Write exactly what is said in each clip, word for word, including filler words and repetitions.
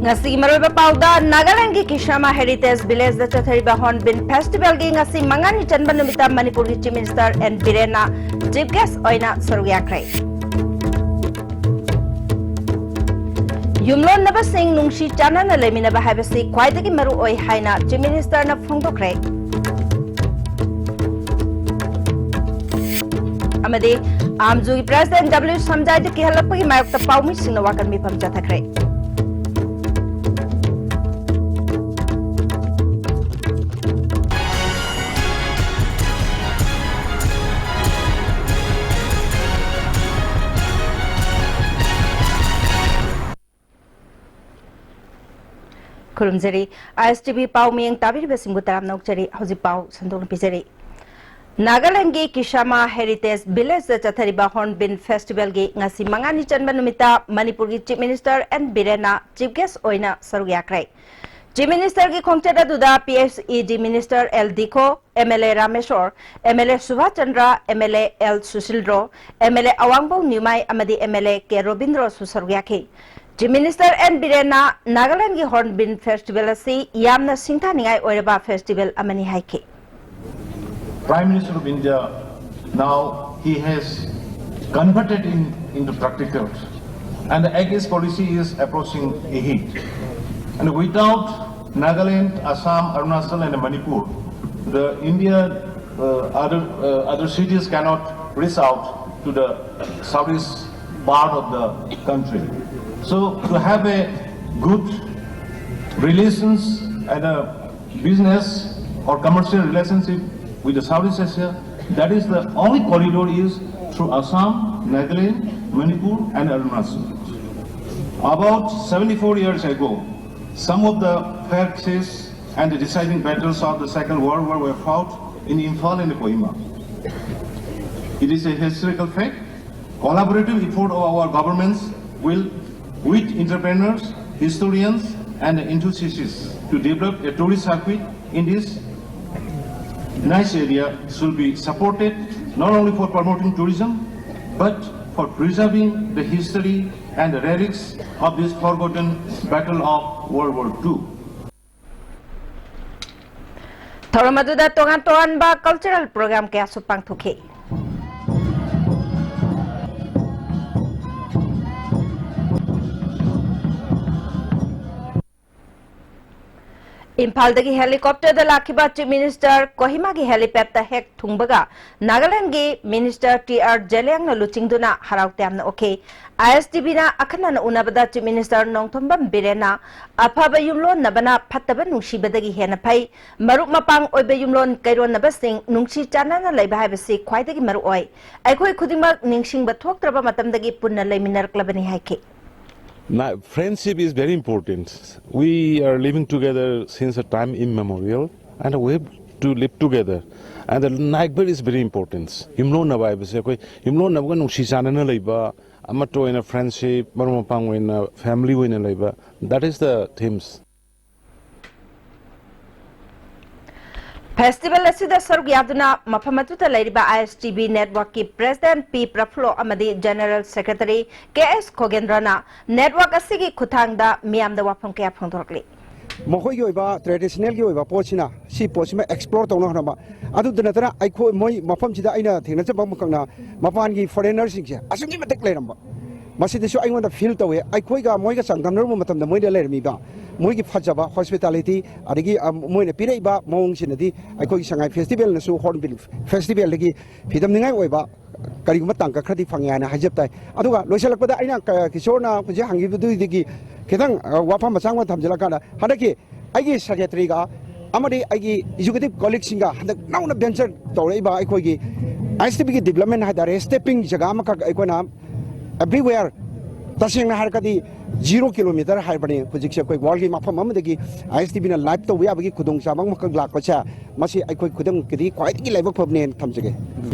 ꯉꯁꯤꯒꯤ ꯃꯔꯨꯑꯣꯏꯕ ꯄꯥꯎꯗ, ꯅꯥꯒꯥꯂꯦꯟꯗꯒꯤ ꯀꯤꯁꯥꯃꯥ ꯍꯦꯔꯤꯇꯦꯖ ꯚꯤꯂꯦꯖꯗ ꯆꯠꯊꯔꯤꯕ ꯍꯣꯔꯟꯕꯤꯜ ꯐꯦꯁꯇꯤꯚꯦꯜꯒꯤ ꯉꯁꯤ ꯃꯉꯥꯅꯤ ꯆꯟꯕ ꯅꯨꯃꯤꯠꯇ ꯃꯅꯤꯄꯨꯔꯒꯤ ꯆꯤꯐ ꯃꯤꯅꯤꯁꯇꯔ ꯑꯦꯟ ꯕꯤꯔꯦꯟꯅ ꯆꯤꯐ ꯒꯦꯁ ꯑꯣꯏꯅ ꯁꯔꯨꯛ ꯌꯥꯈ꯭ꯔꯦ꯫ ꯌꯨꯝꯂꯣꯟꯅꯕꯁꯤꯡ ꯅꯨꯡꯁꯤ ꯆꯥꯟꯅꯅ ꯂꯩꯃꯤꯟꯅꯕ ꯍꯥꯏꯕꯁꯤ ꯈ꯭ꯋꯥꯏꯗꯒꯤ ꯃꯔꯨ ꯑꯣꯏ ꯍꯥꯏꯅ ꯆꯤꯐ ꯃꯤꯅꯤꯁꯇꯔꯅ ꯐꯣꯡꯗꯣꯛꯈ꯭ꯔꯦ꯫ ꯑꯃꯗꯤ ꯑꯥꯝꯖꯨꯒꯤ ꯄ꯭ꯔꯦꯁꯤꯗꯦꯟꯠ ꯗꯕ꯭ꯂꯤꯎ ꯁꯝꯖꯥꯏꯗ ꯀꯤꯍꯜꯂꯛꯄꯒꯤ ꯃꯥꯌꯣꯛꯇ ꯄꯥꯎꯃꯤꯁꯤꯡꯅ ꯋꯥꯀꯠ ꯃꯤꯐꯝ ꯆꯠꯊꯈ꯭ꯔꯦ꯫ ꯈꯨꯔꯨꯝꯖꯔꯤ꯫ ꯑꯥꯏ ꯑꯦꯁ ꯇꯤ ꯚꯤ ꯄꯥꯎ ꯃꯤꯌꯦꯡ ꯇꯥꯕꯤꯔꯤꯕꯁꯤꯡꯕꯨ ꯇꯔꯥꯝꯅ ꯑꯣꯛꯆꯔꯤ꯫ ꯍꯧꯖꯤꯛ ꯄꯥꯎ ꯁꯟꯗꯣꯛꯅ ꯄꯤꯖꯔꯤ꯫ ꯅꯥꯒꯥꯂꯦꯟꯗꯒꯤ ꯀꯤꯁꯥꯃꯥ ꯍꯦꯔꯤꯇꯦꯖ ꯚꯤꯂꯦꯖꯗ ꯆꯠꯊꯔꯤꯕ ꯍꯣꯔꯟꯕꯤꯜ ꯐꯦꯁꯇꯤꯚꯦꯜꯒꯤ ꯉꯁꯤ ꯃꯉꯥꯅꯤ ꯆꯟꯕ ꯅꯨꯃꯤꯠꯇ ꯃꯅꯤꯄꯨꯔꯒꯤ ꯆꯤꯐ ꯃꯤꯅꯤꯁꯇꯔ ꯑꯦꯟ ꯕꯤꯔꯦꯟꯅ ꯆꯤꯐ ꯒꯦꯁ ꯑꯣꯏꯅ ꯁꯔꯨꯛ ꯌꯥꯈ꯭ꯔꯦ꯫ ꯆꯤꯐ ꯃꯤꯅꯤꯁꯇꯔꯒꯤ ꯈꯣꯡꯆꯠ ꯑꯗꯨꯗ P H E D minister L Dikho, M L A Rameshwar, M L A Subhas Chandra, M L A L Susindro, M L A Awangbou Newmai ꯑꯃꯗꯤ ꯑꯦꯝ ꯑꯦꯜ ꯑꯦ ꯀꯦ ꯔꯣꯕꯤꯟꯗ꯭ꯔꯣꯁꯨ ꯁꯔꯨꯛ ꯌꯥꯈꯤ꯫ ꯆꯤꯐ ꯃꯤꯅꯤꯁꯇꯔ ꯑꯦꯟ ꯕꯤꯔꯦꯟꯅ ꯅꯥꯒꯥꯂꯦꯟꯗꯒꯤ ꯍꯣꯔꯟꯕꯤꯜ ꯐꯦꯁꯇꯤꯚꯦꯜ ꯑꯁꯤ ꯌꯥꯝꯅ ꯁꯤꯡꯊꯥꯅꯤꯡꯉꯥꯏ ꯑꯣꯏꯔꯕ ꯐꯦꯁꯇꯤꯚꯦꯜ ꯑꯃꯅꯤ ꯍꯥꯏꯈꯤ꯫ Prime Minister of India, now he has converted in, into practicals, and the Act East policy is approaching a heat. And without Nagaland, Assam, Arunachal, and Manipur, the India, uh, other, uh, other cities cannot reach out to the southeast part of the country. So to have a good relations and a business or commercial relationship with the Southeast Asia, that is the only corridor is through Assam, Nagaland, Manipur, and Arunachal. About seventy-four years ago, some of the fiercest and the deciding battles of the Second World War were fought in Imphal and Kohima. It is a historical fact. Collaborative effort of our governments will, with entrepreneurs, historians, and enthusiasts to develop a tourist circuit in this nice area should be supported not only for promoting tourism, but for preserving the history and the relics of this forgotten battle of World War two. ꯊꯧꯔꯝ ꯑꯗꯨꯗ ꯇꯣꯉꯥꯟ ꯇꯣꯉꯥꯟꯕ cultural program ꯀꯌꯥꯁꯨ ꯄꯥꯡꯊꯣꯛꯈꯤ꯫ ꯏꯝꯐꯥꯜꯗꯒꯤ helicopterꯗ ꯂꯥꯛꯈꯤꯕ Chief Minister ꯀꯣꯍꯤꯃꯥꯒꯤ helipadꯇ ꯍꯦꯛ ꯊꯨꯡꯕꯒ ꯅꯥꯒꯥꯂꯦꯟꯗꯒꯤ Minister ꯇꯤ ꯑꯥꯔ ꯖꯦꯂꯤꯌꯥꯡꯅ ꯂꯨꯆꯤꯡꯗꯨꯅ ꯍꯔꯥꯎ ꯇꯌꯥꯝꯅ ꯑꯣꯛꯈꯤ꯫ ꯑꯥꯏ ꯑꯦꯁ ꯇꯤ ꯚꯤꯅ ꯑꯈꯟꯅꯅ ꯎꯅꯕꯗ Chief Minister ꯅꯣꯡꯊꯣꯝꯕꯝ ꯕꯤꯔꯦꯟꯅ ꯑꯐꯕ ꯌꯨꯝꯂꯣꯟꯅꯕꯅ ꯐꯠꯇꯕ ꯅꯨꯡꯁꯤꯕꯗꯒꯤ ꯍꯦꯟꯅ ꯐꯩ, ꯃꯔꯨꯞ ꯃꯄꯥꯡ ꯑꯣꯏꯕ ꯌꯨꯝꯂꯣꯟ ꯀꯩꯔꯣꯟꯅꯕꯁꯤꯡ ꯅꯨꯡꯁꯤ ꯆꯥꯟꯅꯅ ꯂꯩꯕ ꯍꯥꯏꯕꯁꯤ ꯈ꯭ꯋꯥꯏꯗꯒꯤ ꯃꯔꯨ ꯑꯣꯏ꯫ ꯑꯩꯈꯣꯏ ꯈꯨꯗꯤꯡꯃꯛ ꯅꯤꯡꯁꯤꯡꯕ ꯊꯣꯛꯇ꯭ꯔꯕ ꯃꯇꯝꯗꯒꯤ ꯄꯨꯟꯅ ꯂꯩꯃꯤꯟꯅꯔꯛꯂꯕꯅꯤ ꯍꯥꯏꯈꯤ꯫ My friendship is very important. We are living together since a time immemorial, and we have to live together. And the neighbor is very important. ꯌꯨꯝꯂꯣꯟꯅꯕ ꯍꯥꯏꯕꯁꯦ ꯑꯩꯈꯣꯏ ꯌꯨꯝꯂꯣꯟꯅꯕꯒ ꯅꯨꯡꯁꯤ ꯆꯥꯟꯅꯅ ꯂꯩꯕ, ꯑꯃꯠꯇ ꯑꯣꯏꯅ friendship, ꯃꯔꯨꯞ ꯃꯄꯥꯡ ꯑꯣꯏꯅ family ꯑꯣꯏꯅ ꯂꯩꯕ, that is the themes. Festival ꯑꯁꯤꯗ ꯁꯔꯨꯛ ꯌꯥꯗꯨꯅ ꯃꯐꯝ ꯑꯗꯨꯗ ꯂꯩꯔꯤꯕ ꯑꯥꯏ ꯑꯦꯁ ꯇꯤ ꯚꯤ networkꯀꯤ President ꯄꯤ ꯄ꯭ꯔꯐꯨꯜꯂꯣ ꯑꯃꯗꯤ General Secretary ꯀꯦ ꯑꯦꯁ ꯈꯣꯒꯦꯟꯗ꯭ꯔꯅ network ꯑꯁꯤꯒꯤ ꯈꯨꯠꯊꯥꯡꯗ ꯃꯤꯌꯥꯝꯗ ꯋꯥꯐꯝ ꯀꯌꯥ ꯐꯣꯡꯗꯣꯔꯛꯂꯤ꯫ ꯃꯈꯣꯏꯒꯤ ꯑꯣꯏꯕ traditionalꯒꯤ ꯑꯣꯏꯕ ꯄꯣꯠꯁꯤꯅ ꯁꯤ ꯄꯣꯠꯁꯤꯃ explore ꯇꯧꯅꯕ ꯍꯣꯠꯅꯕ꯫ ꯑꯗꯨꯗ ꯅꯠꯇꯅ ꯑꯩꯈꯣꯏ ꯃꯣꯏ ꯃꯐꯝꯁꯤꯗ ꯑꯩꯅ ꯊꯦꯡꯅꯖꯕ ꯑꯃꯈꯛꯅ ꯃꯄꯥꯟꯒꯤ foreignerꯁꯤꯡꯁꯦ ꯑꯁꯨꯛꯀꯤ ꯃꯇꯤꯛ ꯂꯩꯔꯝꯕ꯫ ꯃꯁꯤꯗꯁꯨ ꯑꯩꯉꯣꯟꯗ feel ꯇꯧꯋꯦ꯫ ꯑꯩꯈꯣꯏꯒ ꯃꯣꯏꯒ ꯆꯥꯡꯗꯝꯅꯔꯨꯕ ꯃꯇꯝꯗ ꯃꯣꯏꯗ ꯂꯩꯔꯝꯃꯤꯕ ꯃꯣꯏꯒꯤ ꯐꯖꯕ hospitality, ꯑꯗꯒꯤ, ꯑ, ꯃꯣꯏꯅ ꯄꯤꯔꯛꯏꯕ ꯃꯑꯣꯡꯁꯤꯅꯗꯤ ꯑꯩꯈꯣꯏꯒꯤ ꯁꯉꯥꯏ festivalꯅꯁꯨ Hornbill festivalꯗꯒꯤ ꯐꯤꯗꯝꯅꯤꯡꯉꯥꯏ ꯑꯣꯏꯕ ꯀꯔꯤꯒꯨꯝꯕ ꯇꯥꯡꯀꯛ ꯈꯔꯗꯤ ꯐꯪꯉꯦ ꯍꯥꯏꯅ ꯍꯥꯏꯖꯕ ꯇꯥꯏ꯫ ꯑꯗꯨꯒ ꯂꯣꯏꯁꯤꯜꯂꯛꯄꯗ ꯑꯩꯅ ꯀ-, ꯀꯤꯁꯣꯔꯅ ꯍꯧꯖꯤꯛ ꯍꯪꯈꯤꯕꯗꯨꯗꯒꯤ ꯈꯤꯇꯪ, ꯑ, ꯋꯥꯐꯝ ꯃꯆꯥ ꯑꯃ ꯊꯝꯖꯤꯜꯂꯀꯥꯟꯗ, ꯍꯟꯗꯛꯀꯤ ꯑꯩꯒꯤ secretaryꯒ ꯑꯃꯗꯤ ꯑꯩꯒꯤ executive colleagueꯁꯤꯡꯒ ꯍꯟꯗꯛ ꯅꯧꯅ venture ꯇꯧꯔꯛꯏꯕ ꯑꯩꯈꯣꯏꯒꯤ ꯑꯥꯏ ꯑꯦꯁ ꯇꯤ ꯚꯤꯒꯤ development ꯍꯥꯏ ꯇꯥꯔꯦ, stepping ꯖꯒꯥ ꯑꯃꯈꯛ ꯑꯩꯈꯣꯏꯅ everywhere, ꯇꯁꯦꯡꯅ ꯍꯥꯏꯔꯒꯗꯤ zero kilometer ꯍꯥꯏꯕꯅꯤ꯫ ꯍꯧꯖꯤꯛꯁꯦ ꯑꯩꯈꯣꯏ worldꯀꯤ ꯃꯐꯝ ꯑꯃꯗꯒꯤ ꯑꯥꯏ ꯑꯦꯁ ꯇꯤ ꯚꯤꯅ live ꯇꯧꯕ ꯌꯥꯕꯒꯤ ꯈꯨꯗꯣꯡꯆꯥꯕ ꯑꯃꯈꯛ ꯂꯥꯛꯄꯁꯦ, ꯃꯁꯤ ꯑꯩꯈꯣꯏ ꯈꯨꯗꯤꯡꯃꯛꯀꯤꯗꯤ ꯈ꯭ꯋꯥꯏꯗꯒꯤ ꯂꯥꯏꯕꯛ ꯐꯕꯅꯦꯅ ꯊꯝꯖꯒꯦ꯫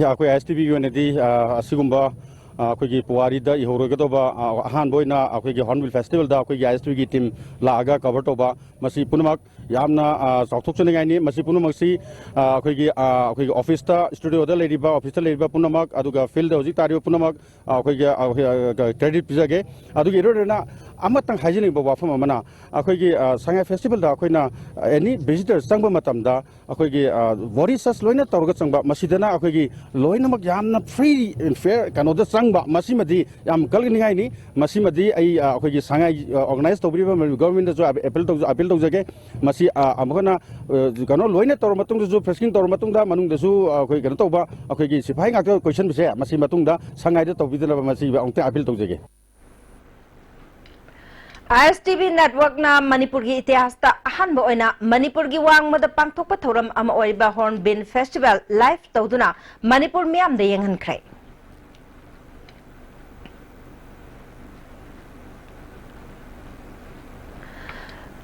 ꯑꯩꯈꯣꯏ ꯑꯥꯏ ꯑꯦꯁ ꯇꯤ ꯚꯤꯒꯤ ꯑꯣꯏꯅꯗꯤ, ꯑ, ꯑꯁꯤꯒꯨꯝꯕ ꯑ, ꯑꯩꯈꯣꯏꯒꯤ ꯄꯨꯋꯥꯔꯤꯗ ꯏꯍꯧꯔꯣꯏꯒꯗꯧꯕ, ꯑ, ꯑꯍꯥꯟꯕ ꯑꯣꯏꯅ ꯑꯩꯈꯣꯏꯒꯤ Hornbill Festivalꯗ ꯑꯩꯈꯣꯏꯒꯤ I S T Vꯒꯤ team ꯂꯥꯛꯑꯒ cover ꯇꯧꯕ, ꯃꯁꯤ ꯄꯨꯝꯅꯃꯛ ꯌꯥꯝꯅ, ꯑ, ꯆꯥꯎꯊꯣꯛꯆꯅꯤꯡꯉꯥꯏꯅꯤ꯫ ꯃꯁꯤ ꯄꯨꯝꯅꯃꯛꯁꯤ, ꯑ, ꯑꯩꯈꯣꯏꯒꯤ, ꯑ, ꯑꯩꯈꯣꯏꯒꯤ officeꯇ, studioꯗ ꯂꯩꯔꯤꯕ, officeꯇ ꯂꯩꯔꯤꯕ ꯄꯨꯝꯅꯃꯛ, ꯑꯗꯨꯒ fieldꯗ ꯍꯧꯖꯤꯛ ꯇꯥꯔꯤꯕ ꯄꯨꯝꯅꯃꯛ, ꯑ, ꯑꯩꯈꯣꯏꯒꯤ, ꯑ, ꯑꯩꯈꯣꯏ, ꯑ, credit ꯄꯤꯖꯒꯦ꯫ ꯑꯗꯨꯒ ꯏꯔꯣꯏ ꯂꯣꯏꯅ ꯑꯃꯇꯪ ꯍꯥꯏꯖꯅꯤꯡꯕ ꯋꯥꯐꯝ ꯑꯃꯅ, ꯑꯩꯈꯣꯏꯒꯤ, ꯑ, ꯁꯉꯥꯏ festivalꯗ ꯑꯩꯈꯣꯏꯅ any visitor ꯆꯪꯕ ꯃꯇꯝꯗ, ꯑꯩꯈꯣꯏꯒꯤ, ꯑ, body search ꯂꯣꯏꯅ ꯇꯧꯔꯒ ꯆꯪꯕ, ꯃꯁꯤꯗꯅ ꯑꯩꯈꯣꯏꯒꯤ ꯂꯣꯏꯅꯃꯛ ꯌꯥꯝꯅ free and fair ꯀꯩꯅꯣꯗ ꯆꯪꯕ, ꯃꯁꯤꯃꯗꯤ ꯌꯥꯝ ꯀꯜꯍꯟꯅꯤꯡꯉꯥꯏꯅꯤ꯫ ꯃꯁꯤꯃꯗꯤ ꯑꯩ, ꯑ, ꯑꯩꯈꯣꯏꯒꯤ ꯁꯉꯥꯏ, ꯑ, organize ꯇꯧꯕꯤꯔꯤꯕ ꯃꯅꯤꯄꯨꯔ governmentꯇꯁꯨ appeal ꯇꯧꯖ-, appeal ꯇꯧꯖꯒꯦ꯫ ꯃꯁꯤ, ꯑ, ꯑꯃꯨꯛ ꯍꯟꯅ, ꯑ, ꯀꯩꯅꯣ ꯂꯣꯏꯅ ꯇꯧꯔ ꯃꯇꯨꯡꯗꯁꯨ, freshening ꯇꯧꯔ ꯃꯇꯨꯡꯗ, ꯃꯅꯨꯡꯗꯁꯨ, ꯑ, ꯑꯩꯈꯣꯏ ꯀꯩꯅꯣ ꯇꯧꯕ, ꯑꯩꯈꯣꯏꯒꯤ ꯁꯤꯐꯥꯏ ꯉꯥꯛꯇ ꯀꯣꯏꯁꯟꯕꯁꯦ, ꯃꯁꯤ ꯃꯇꯨꯡꯗ ꯁꯉꯥꯏꯗ ꯇꯧꯕꯤꯗꯅꯕ ꯃꯁꯤ ꯑꯃꯨꯛꯇꯪ appeal ꯇꯧꯖꯒꯦ꯫ I S T V networkꯅ ꯃꯅꯤꯄꯨꯔꯒꯤ ꯏꯇꯤꯍꯥꯁꯇ ꯑꯍꯥꯟꯕ ꯑꯣꯏꯅ ꯃꯅꯤꯄꯨꯔꯒꯤ ꯋꯥꯡꯃꯗ ꯄꯥꯡꯊꯣꯛꯄ ꯊꯧꯔꯝ ꯑꯃ ꯑꯣꯏꯔꯤꯕ Hornbill Festival live ꯇꯧꯗꯨꯅ ꯃꯅꯤꯄꯨꯔ ꯃꯤꯌꯥꯝꯗ ꯌꯦꯡꯍꯟꯈ꯭ꯔꯦ꯫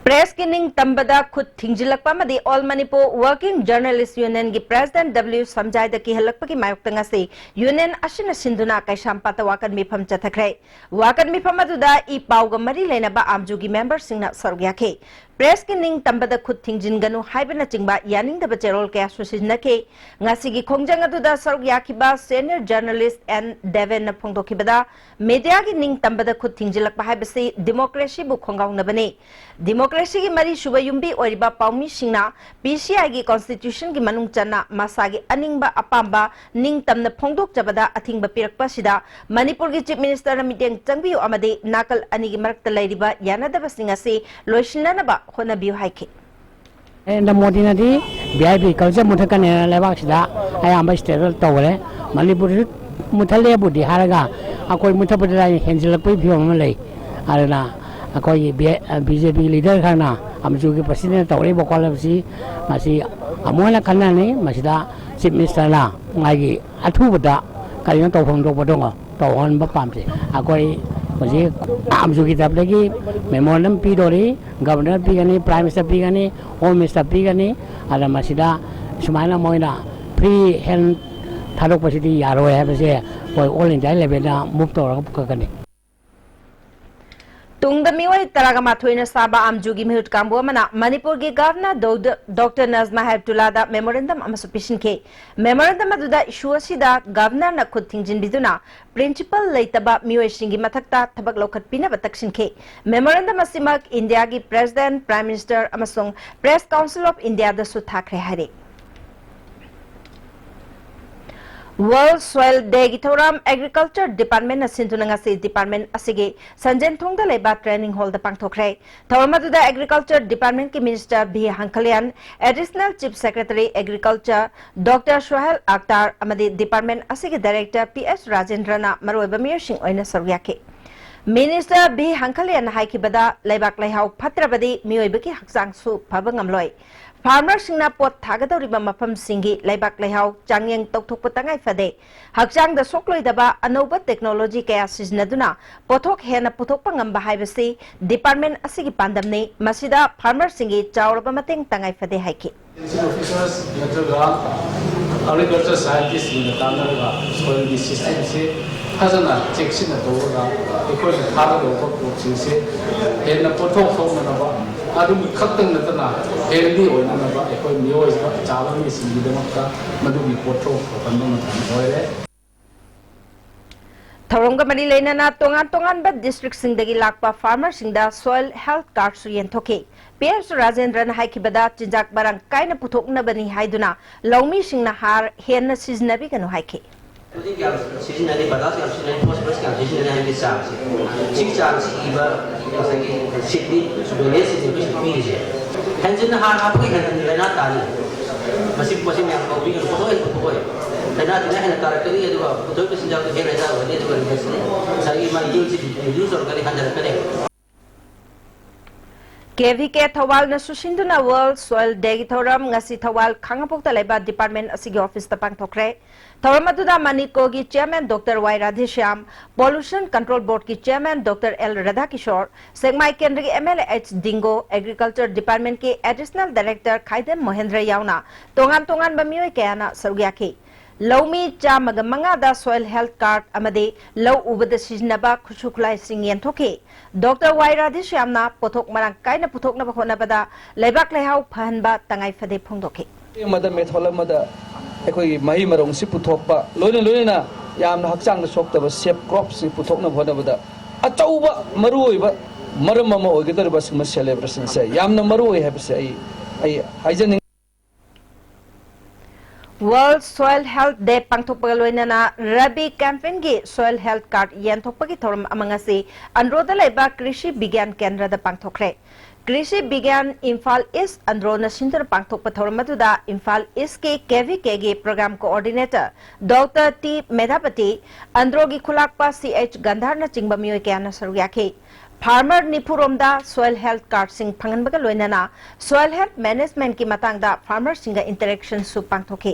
Pressꯀꯤ ꯅꯤꯡꯇꯝꯕꯗ ꯈꯨꯠ ꯊꯤꯡꯖꯤꯜꯂꯛꯄ ꯑꯃꯗꯤ All Manipur Working Journalist Unionꯒꯤ President W ꯁꯝꯖꯥꯏꯗ ꯀꯤꯍꯜꯂꯛꯄꯒꯤ ꯃꯥꯌꯣꯛꯇ ꯉꯁꯤ Union ꯑꯁꯤꯅ ꯁꯤꯟꯗꯨꯅ ꯀꯩꯁꯥꯝꯄꯥꯠꯇ ꯋꯥꯀꯠ ꯃꯤꯐꯝ ꯆꯠꯊꯈ꯭ꯔꯦ꯫ ꯋꯥꯀꯠ ꯃꯤꯐꯝ ꯑꯗꯨꯗ ꯏ ꯄꯥꯎꯒ ꯃꯔꯤ ꯂꯩꯅꯕ ꯑꯥꯝꯖꯨꯒꯤ memberꯁꯤꯡꯅ ꯁꯔꯨꯛ ꯌꯥꯈꯤ꯫ Pressꯀꯤ ꯅꯤꯡꯇꯝꯕꯗ ꯈꯨꯠ ꯊꯤꯡꯖꯤꯟꯒꯅꯨ ꯍꯥꯏꯕꯅꯆꯤꯡꯕ ꯌꯥꯅꯤꯡꯗꯕ ꯆꯦꯔꯣꯜ ꯀꯌꯥꯁꯨ ꯁꯤꯖꯤꯟꯅꯈꯤ꯫ ꯉꯁꯤꯒꯤ ꯈꯣꯡꯖꯪ ꯑꯗꯨꯗ ꯁꯔꯨꯛ ꯌꯥꯈꯤꯕ senior journalist N ꯗꯦꯕꯦꯟꯅ ꯐꯣꯡꯗꯣꯛꯈꯤꯕꯗ, mediaꯒꯤ ꯅꯤꯡꯇꯝꯕꯗ ꯈꯨꯠ ꯊꯤꯡꯖꯤꯜꯂꯛꯄ ꯍꯥꯏꯕꯁꯤ democracyꯕꯨ ꯈꯣꯡꯒꯥꯎꯅꯕꯅꯤ꯫ Democracyꯒꯤ ꯃꯔꯤꯁꯨꯕ ꯌꯨꯝꯕꯤ ꯑꯣꯏꯔꯤꯕ ꯄꯥꯎꯃꯤꯁꯤꯡꯅ PCIꯒꯤ constitutionꯒꯤ ꯃꯅꯨꯡ ꯆꯟꯅ ꯃꯁꯥꯒꯤ ꯑꯅꯤꯡꯕ ꯑꯄꯥꯝꯕ ꯅꯤꯡꯇꯝꯅ ꯐꯣꯡꯗꯣꯛꯆꯕꯗ ꯑꯊꯤꯡꯕ ꯄꯤꯔꯛꯄ ꯑꯁꯤꯗ ꯃꯅꯤꯄꯨꯔꯒꯤ Chief Ministerꯅ ꯃꯤꯠꯌꯦꯡ ꯆꯪꯕꯤꯌꯨ ꯑꯃꯗꯤ ꯅꯥꯀꯜ ꯑꯅꯤꯒꯤ ꯃꯔꯛꯇ ꯂꯩꯔꯤꯕ ꯌꯥꯅꯗꯕꯁꯤꯡ ꯑꯁꯤ ꯂꯣꯏꯁꯤꯟꯅꯅꯕ ꯍꯣꯠꯅꯕꯤꯌꯨ ꯍꯥꯏꯈꯤ꯫ Narendra ꯃꯣꯗꯤꯅꯗꯤ V I P culture ꯃꯨꯊꯠꯀꯅꯦꯅ ꯂꯩꯕꯥꯛꯁꯤꯗ ꯑꯌꯥꯝꯕ state ꯇꯧꯈ꯭ꯔꯦ꯫ ꯃꯅꯤꯄꯨꯔꯁꯨ ꯃꯨꯊꯠꯂꯦꯕꯨꯗꯤ ꯍꯥꯏꯔꯒ ꯑꯩꯈꯣꯏ ꯃꯨꯊꯠꯄꯗ ꯍꯦꯟꯖꯤꯜꯂꯛꯄꯒꯤ ꯐꯤꯕꯝ ꯑꯃ ꯂꯩ꯫ ꯑꯗꯨꯅ ꯑꯩꯈꯣꯏꯒꯤ ꯕꯤ-, BJP leader ꯈꯔꯅ ꯑꯃꯁꯨꯒꯤ president ꯇꯧꯔꯛꯏꯕ ꯈꯣꯠꯂꯛꯄꯁꯤ ꯃꯁꯤ ꯑꯃꯨꯛ ꯍꯟꯅ ꯈꯟꯅꯅꯤ꯫ ꯃꯁꯤꯗ Chief Ministerꯅ ꯃꯥꯒꯤ ꯑꯊꯨꯕꯗ ꯀꯔꯤꯅꯣ ꯇꯧꯐꯝ ꯊꯣꯛꯄꯗꯣ ꯇꯧꯍꯟꯕ ꯄꯥꯝꯖꯩ꯫ ꯑꯩꯈꯣꯏ ꯍꯧꯖꯤꯛ ꯑꯃꯁꯨꯒꯤ ꯇꯔꯞꯇꯒꯤ memorandum ꯄꯤꯗꯣꯔꯤ, Governor ꯄꯤꯒꯅꯤ, Prime Minister ꯄꯤꯒꯅꯤ, Home Minister ꯄꯤꯒꯅꯤ꯫ ꯑꯗ ꯃꯁꯤꯗ ꯁꯨꯃꯥꯏꯅ ꯃꯣꯏꯅ free hand ꯊꯥꯗꯣꯛꯄꯁꯤꯗꯤ ꯌꯥꯔꯣꯏ ꯍꯥꯏꯕꯁꯦ ꯑꯩꯈꯣꯏ ꯑꯣꯜ ꯏꯟꯗꯤꯌꯥ ꯂꯦꯚꯦꯜꯗ ꯃꯨꯚ ꯇꯧꯔꯒ ꯄꯨꯈꯠꯀꯅꯤ꯫ ꯇꯨꯡꯗ ꯃꯤꯑꯣꯏ ꯇꯔꯥꯒ ꯃꯥꯊꯣꯏꯅ ꯁꯥꯕ ꯑꯥꯝꯖꯨꯒꯤ ꯃꯤꯍꯨꯠ ꯀꯥꯡꯕꯨ ꯑꯃꯅ ꯃꯅꯤꯄꯨꯔꯒꯤ ꯒꯚꯔꯅꯔ ꯗꯣꯛꯇꯔ ꯅꯖꯃꯥ ꯍꯦꯞꯇꯨꯂꯥꯗ ꯃꯦꯃꯣꯔꯦꯟꯗꯝ ꯑꯃꯁꯨ ꯄꯤꯁꯤꯟꯈꯤ꯫ ꯃꯦꯃꯣꯔꯦꯟꯗꯝ ꯑꯗꯨꯗ ꯏꯁꯨ ꯑꯁꯤꯗ ꯒꯚꯔꯅꯔꯅ ꯈꯨꯠ ꯊꯤꯡꯖꯤꯟꯕꯤꯗꯨꯅ ꯄ꯭ꯔꯤꯟꯁꯤꯄꯜ ꯂꯩꯇꯕ ꯃꯤꯑꯣꯏꯁꯤꯡꯒꯤ ꯃꯊꯛꯇ ꯊꯕꯛ ꯂꯧꯈꯠꯄꯤꯅꯕ ꯇꯛꯁꯤꯟꯈꯤ꯫ ꯃꯦꯃꯣꯔꯦꯟꯗꯝ ꯑꯁꯤꯃꯛ ꯏꯟꯗꯤꯌꯥꯒꯤ ꯄ꯭ꯔꯦꯁꯤꯗꯦꯟꯠ, ꯄ꯭ꯔꯥꯏꯝ ꯃꯤꯅꯤꯁꯇꯔ ꯑꯃꯁꯨꯡ ꯄ꯭ꯔꯦꯁ ꯀꯥꯎꯟꯁꯤꯜ ꯑꯣꯐ ꯏꯟꯗꯤꯌꯥꯗꯁꯨ ꯊꯥꯈ꯭ꯔꯦ ꯍꯥꯏꯔꯤ꯫ ꯋꯥꯔꯜꯗ ꯁꯣꯏꯜ ꯗꯦꯒꯤ ꯊꯧꯔꯝ ꯑꯦꯒ꯭ꯔꯤꯀꯜꯆꯔ ꯗꯤꯄꯥꯔꯠꯃꯦꯟꯅ ꯁꯤꯟꯗꯨꯅ ꯉꯁꯤ ꯗꯤꯄꯥꯔꯠꯃꯦꯟ ꯑꯁꯤꯒꯤ ꯁꯟꯖꯦꯟꯊꯣꯡꯗ ꯂꯩꯕ ꯇ꯭ꯔꯦꯅꯤꯡ ꯍꯣꯜꯗ ꯄꯥꯡꯊꯣꯛꯈ꯭ꯔꯦ꯫ ꯊꯧꯔꯝ ꯑꯗꯨꯗ ꯑꯦꯒ꯭ꯔꯤꯀꯜꯆꯔ ꯗꯤꯄꯥꯔꯠꯃꯦꯟꯀꯤ minister V Hangkhalian, additional chief secretary agriculture doctor Sohel Akhtar ꯑꯃꯗꯤ ꯗꯤꯄꯥꯔꯠꯃꯦꯟ ꯑꯁꯤꯒꯤ ꯗꯥꯏꯔꯦꯛꯇꯔ ꯄꯤ ꯑꯦꯁ ꯔꯥꯖꯦꯟꯗ꯭ꯔꯅ ꯃꯔꯨꯑꯣꯏꯕ ꯃꯤꯑꯣꯏꯁꯤꯡ ꯑꯣꯏꯅ ꯁꯔꯨꯛ ꯌꯥꯈꯤ꯫ ꯃꯤꯅꯤꯁꯇꯔ ꯚꯤ ꯍꯪꯈꯂꯤꯌꯥꯟꯅ ꯍꯥꯏꯈꯤꯕꯗ, ꯂꯩꯕꯥꯛ ꯂꯩꯍꯥꯎ ꯐꯠꯇ꯭ꯔꯕꯗꯤ ꯃꯤꯑꯣꯏꯕꯒꯤ ꯍꯛꯆꯥꯡꯁꯨ ꯐꯕ ꯉꯝꯂꯣꯏ꯫ ꯐꯥꯔꯃꯔꯁꯤꯡꯅ ꯄꯣꯠ ꯊꯥꯒꯗꯧꯔꯤꯕ ꯃꯐꯝꯁꯤꯡꯒꯤ ꯂꯩꯕꯥꯛ ꯂꯩꯍꯥꯎ ꯆꯥꯡꯌꯦꯡ ꯇꯧꯊꯣꯛꯄ ꯇꯉꯥꯏ ꯐꯗꯦ꯫ ꯍꯛꯆꯥꯡꯗ ꯁꯣꯛꯂꯣꯏꯗꯕ ꯑꯅꯧꯕ ꯇꯦꯛꯅꯣꯂꯣꯖꯤ ꯀꯌꯥ ꯁꯤꯖꯤꯟꯅꯗꯨꯅ ꯄꯣꯠꯊꯣꯛ ꯍꯦꯟꯅ ꯄꯨꯊꯣꯛꯄ ꯉꯝꯕ ꯍꯥꯏꯕꯁꯤ ꯗꯤꯄꯥꯔꯠꯃꯦꯟ ꯑꯁꯤꯒꯤ ꯄꯥꯟꯗꯝꯅꯤ꯫ ꯃꯁꯤꯗ ꯐꯥꯔꯃꯔꯁꯤꯡꯒꯤ ꯆꯥꯎꯔꯕ ꯃꯇꯦꯡ ꯇꯉꯥꯏ ꯐꯗꯦ ꯍꯥꯏꯈꯤ꯫ ꯑꯦꯒ꯭ꯔꯤꯀꯜꯆꯔ ꯁꯥꯏꯟꯇꯤꯁꯁꯤꯡꯒ ꯇꯥꯟꯅꯔꯒ ꯁꯣꯏꯜꯒꯤ ꯁꯤꯁꯇꯦꯝꯁꯤ ꯐꯖꯅ ꯆꯦꯛꯁꯤꯟꯅ ꯇꯧꯔꯒ ꯑꯩꯈꯣꯏꯅ ꯊꯥꯒꯗꯧꯕ ꯄꯣꯠꯁꯤꯡꯁꯦ ꯍꯦꯟꯅ ꯄꯣꯠꯊꯣꯛ ꯊꯣꯛꯅꯅꯕ, ꯑꯗꯨꯒꯤ ꯈꯛꯇꯪ ꯅꯠꯇꯅ ꯍꯦꯜꯗꯤ ꯑꯣꯏꯅꯅꯕ ꯑꯩꯈꯣꯏ ꯃꯤꯑꯣꯏꯕ ꯆꯥꯕ ꯃꯤꯁꯤꯡꯒꯤꯗꯃꯛꯇ ꯃꯗꯨꯒꯤ ꯄꯣꯠꯊꯣꯛ ꯐꯪꯍꯟꯕ ꯃꯇꯝ ꯑꯣꯏꯔꯦ꯫ ꯊꯧꯔꯝꯒ ꯃꯔꯤ ꯂꯩꯅꯅ ꯇꯣꯉꯥꯟ ꯇꯣꯉꯥꯟꯕ ꯗꯤꯁꯇ꯭ꯔꯤꯛꯁꯤꯡꯗꯒꯤ ꯂꯥꯛꯄ ꯐꯥꯔꯃꯔꯁꯤꯡꯗ ꯁꯣꯏꯜ ꯍꯦꯜꯊ ꯀꯥꯔꯗꯁꯨ ꯌꯦꯟꯊꯣꯛꯈꯤ꯫ ꯄꯤ ꯑꯦꯁ ꯔꯥꯖꯦꯟꯗ꯭ꯔꯅ ꯍꯥꯏꯈꯤꯕꯗ, ꯆꯤꯟꯖꯥꯛ ꯃꯔꯥꯡ ꯀꯥꯏꯅ ꯄꯨꯊꯣꯛꯅꯕꯅꯤ ꯍꯥꯏꯗꯨꯅ ꯂꯧꯃꯤꯁꯤꯡꯅ ꯍꯥꯔ ꯍꯦꯟꯅ ꯁꯤꯖꯤꯟꯅꯕꯤꯒꯅꯨ ꯍꯥꯏꯈꯤ꯫ ꯍꯧꯖꯤꯛ ꯌꯥꯝ ꯁꯤꯖꯤꯟꯅꯔꯤ, ꯄꯣꯇꯥꯁ ꯌꯥꯝ ꯁꯤꯖꯤꯟꯅꯔꯤ, ꯐꯣꯁꯐꯔꯁ ꯌꯥꯝ ꯁꯤꯖꯤꯟꯅꯔꯤ ꯍꯥꯏꯕꯒꯤ ꯆꯥꯡꯁꯦ, ꯁꯤꯒꯤ ꯆꯥꯡꯁꯤ ꯏꯕ ꯉꯁꯥꯏꯒꯤ ꯁꯤꯠꯅꯤ, ꯗꯣꯅꯦꯁ ꯁꯤꯠꯅꯤ ꯑꯩꯈꯣꯏ ꯁꯤꯗ ꯄꯤꯔꯤꯁꯦ꯫ ꯍꯦꯟꯖꯤꯟꯅ ꯍꯥꯔ ꯍꯥꯞꯄꯒ ꯍꯦꯟꯖꯤꯟꯅ ꯂꯥꯏꯅꯥ ꯇꯥꯅꯤ꯫ ꯃꯁꯤ ꯄꯣꯠꯁꯤ ꯃꯌꯥꯝ ꯀꯧꯕꯤꯒꯅꯨ, ꯄꯣꯠꯊꯣꯛ ꯍꯦꯟꯅ ꯄꯨꯊꯣꯛꯑꯣꯏ꯫ ꯂꯥꯏꯅꯥ ꯇꯤꯟꯅꯥ ꯍꯦꯟꯅ ꯇꯥꯔꯛꯀꯅꯤ, ꯑꯗꯨꯒ ꯄꯨꯊꯣꯛꯏꯕ ꯆꯤꯟꯖꯥꯛꯇꯨ ꯍꯦꯟꯅ ꯍꯦꯟꯅ ꯑꯣꯏꯔꯅꯤ, ꯑꯗꯨꯒ ꯔꯤꯖꯜꯁꯤꯅ ꯉꯁꯥꯏꯒꯤ ꯃꯥꯒꯤ ꯌꯤꯜꯁꯤ ꯔꯤꯗ꯭ꯌꯨꯁ ꯇꯧꯔꯛꯀꯅꯤ, ꯍꯟꯊꯔꯛꯀꯅꯤ꯫ ꯀꯦ ꯚꯤ ꯀꯦ ꯊꯧꯕꯥꯜꯅ ꯁꯨꯁꯤꯟꯗꯨꯅ ꯋꯥꯔꯜꯗ ꯁꯣꯏꯜ ꯗꯦꯒꯤ ꯊꯧꯔꯝ ꯉꯁꯤ ꯊꯧꯕꯥꯜ ꯈꯥꯉꯕꯣꯛꯇ ꯂꯩꯕ ꯗꯤꯄꯥꯔꯠꯃꯦꯟ ꯑꯁꯤꯒꯤ ꯑꯣꯐꯤꯁꯇ ꯄꯥꯡꯊꯣꯛꯈ꯭ꯔꯦ꯫ ꯊꯧꯔꯝ ꯑꯗꯨꯗ ꯃꯅꯤꯀꯣꯒꯤ chairman doctor Y Radheshyam, pollution control ꯕꯣꯔꯗꯀꯤ chairman doctor L Radhakishore, Sekmai ꯀꯦꯟꯗ꯭ꯔꯒꯤ M L A H Dingo, agriculture ꯗꯤꯄꯥꯔꯠꯃꯦꯟꯀꯤ ꯑꯦꯗꯤꯁꯅꯦꯜ ꯗꯥꯏꯔꯦꯛꯇꯔ ꯈꯥꯏꯗꯦꯝ ꯃꯣꯍꯦꯟꯗ꯭ꯔ ꯌꯥꯎꯅ ꯇꯣꯉꯥꯟ ꯇꯣꯉꯥꯟꯕ ꯃꯤꯑꯣꯏ ꯀꯌꯥꯅ ꯁꯔꯨꯛ ꯌꯥꯈꯤ꯫ ꯂꯧꯃꯤ ꯆꯥꯝꯃꯒ ꯃꯉꯥꯗ soil health card ꯑꯃꯗꯤ ꯂꯧ ꯎꯕꯗ ꯁꯤꯖꯤꯟꯅꯕ ꯈꯨꯠꯁꯨ ꯈꯨꯠꯂꯥꯏꯁꯤꯡ ꯌꯦꯟꯊꯣꯛꯈꯤ꯫ ꯗꯣꯛꯇꯔ ꯋꯥꯏ ꯔꯥꯙꯦꯁ꯭ꯌꯥꯝꯅ ꯄꯣꯠꯊꯣꯛ ꯃꯔꯥꯡ ꯀꯥꯏꯅ ꯄꯨꯊꯣꯛꯅꯕ ꯍꯣꯠꯅꯕꯗ ꯂꯩꯕꯥꯛ ꯂꯩꯍꯥꯎ ꯐꯍꯟꯕ ꯇꯉꯥꯏ ꯐꯗꯦ ꯐꯣꯡꯗꯣꯛꯈꯤ꯫ ꯑꯃꯗ ꯃꯦꯊꯣꯜ ꯑꯃꯗ ꯑꯩꯈꯣꯏꯒꯤ ꯃꯍꯩ ꯃꯔꯣꯡꯁꯤ ꯄꯨꯊꯣꯛꯄ, ꯂꯣꯏꯅ ꯂꯣꯏꯅꯅ ꯌꯥꯝꯅ ꯍꯛꯆꯥꯡꯗ ꯁꯣꯛꯇꯕ safe cropꯁꯤ ꯄꯨꯊꯣꯛꯅꯕ ꯍꯣꯠꯅꯕꯗ ꯑꯆꯧꯕ ꯃꯔꯨꯑꯣꯏꯕ ꯃꯔꯝ ꯑꯃ ꯑꯣꯏꯒꯗꯧꯔꯤꯕ ꯑꯁꯤꯒꯨꯝꯕ celebrationꯁꯦ ꯌꯥꯝꯅ ꯃꯔꯨꯑꯣꯏ ꯍꯥꯏꯕꯁꯦ ꯑꯩ, ꯑꯩ ꯍꯥꯏꯖꯅꯤꯡꯉꯤ꯫ World Soil Health Day ꯄꯥꯡꯊꯣꯛꯄꯒ ꯂꯣꯏꯅꯅ ꯔꯕꯤ campaignꯒꯤ soil health card ꯌꯦꯟꯊꯣꯛꯄꯒꯤ ꯊꯧꯔꯝ ꯑꯃ ꯉꯁꯤ ꯑꯟꯗ꯭ꯔꯣꯗ ꯂꯩꯕ ꯀ꯭ꯔꯤꯁꯤ ꯕꯤꯒ꯭ꯌꯥꯟ ꯀꯦꯟꯗ꯭ꯔꯗ ꯄꯥꯡꯊꯣꯛꯈ꯭ꯔꯦ꯫ ꯀ꯭ꯔꯤꯁꯤ ꯕꯤꯒ꯭ꯌꯥꯟ ꯏꯝꯐꯥꯜ ꯏꯁ ꯑꯟꯗ꯭ꯔꯣꯅ ꯁꯤꯟꯗꯨꯅ ꯄꯥꯡꯊꯣꯛꯄ ꯊꯧꯔꯝ ꯑꯗꯨꯗ ꯏꯝꯐꯥꯜ ꯏꯁꯀꯤ ꯀꯦ ꯚꯤ ꯀꯦꯒꯤ program coordinator doctor T Medhapati, ꯑꯟꯗ꯭ꯔꯣꯒꯤ ꯈꯨꯂꯥꯛꯄ ꯁꯤ ꯑꯩꯆ ꯒꯟꯙꯥꯔꯅꯆꯤꯡꯕ ꯃꯤꯑꯣꯏ ꯀꯌꯥꯅ ꯁꯔꯨꯛ ꯌꯥꯈꯤ꯫ Farmer ꯅꯤꯐꯨ ꯔꯣꯝꯗ soil health cardꯁꯤꯡ ꯐꯪꯍꯟꯕꯒ ꯂꯣꯏꯅꯅ soil health managementꯀꯤ ꯃꯇꯥꯡꯗ farmerꯁꯤꯡꯒ interactionꯁꯨ ꯄꯥꯡꯊꯣꯛꯈꯤ꯫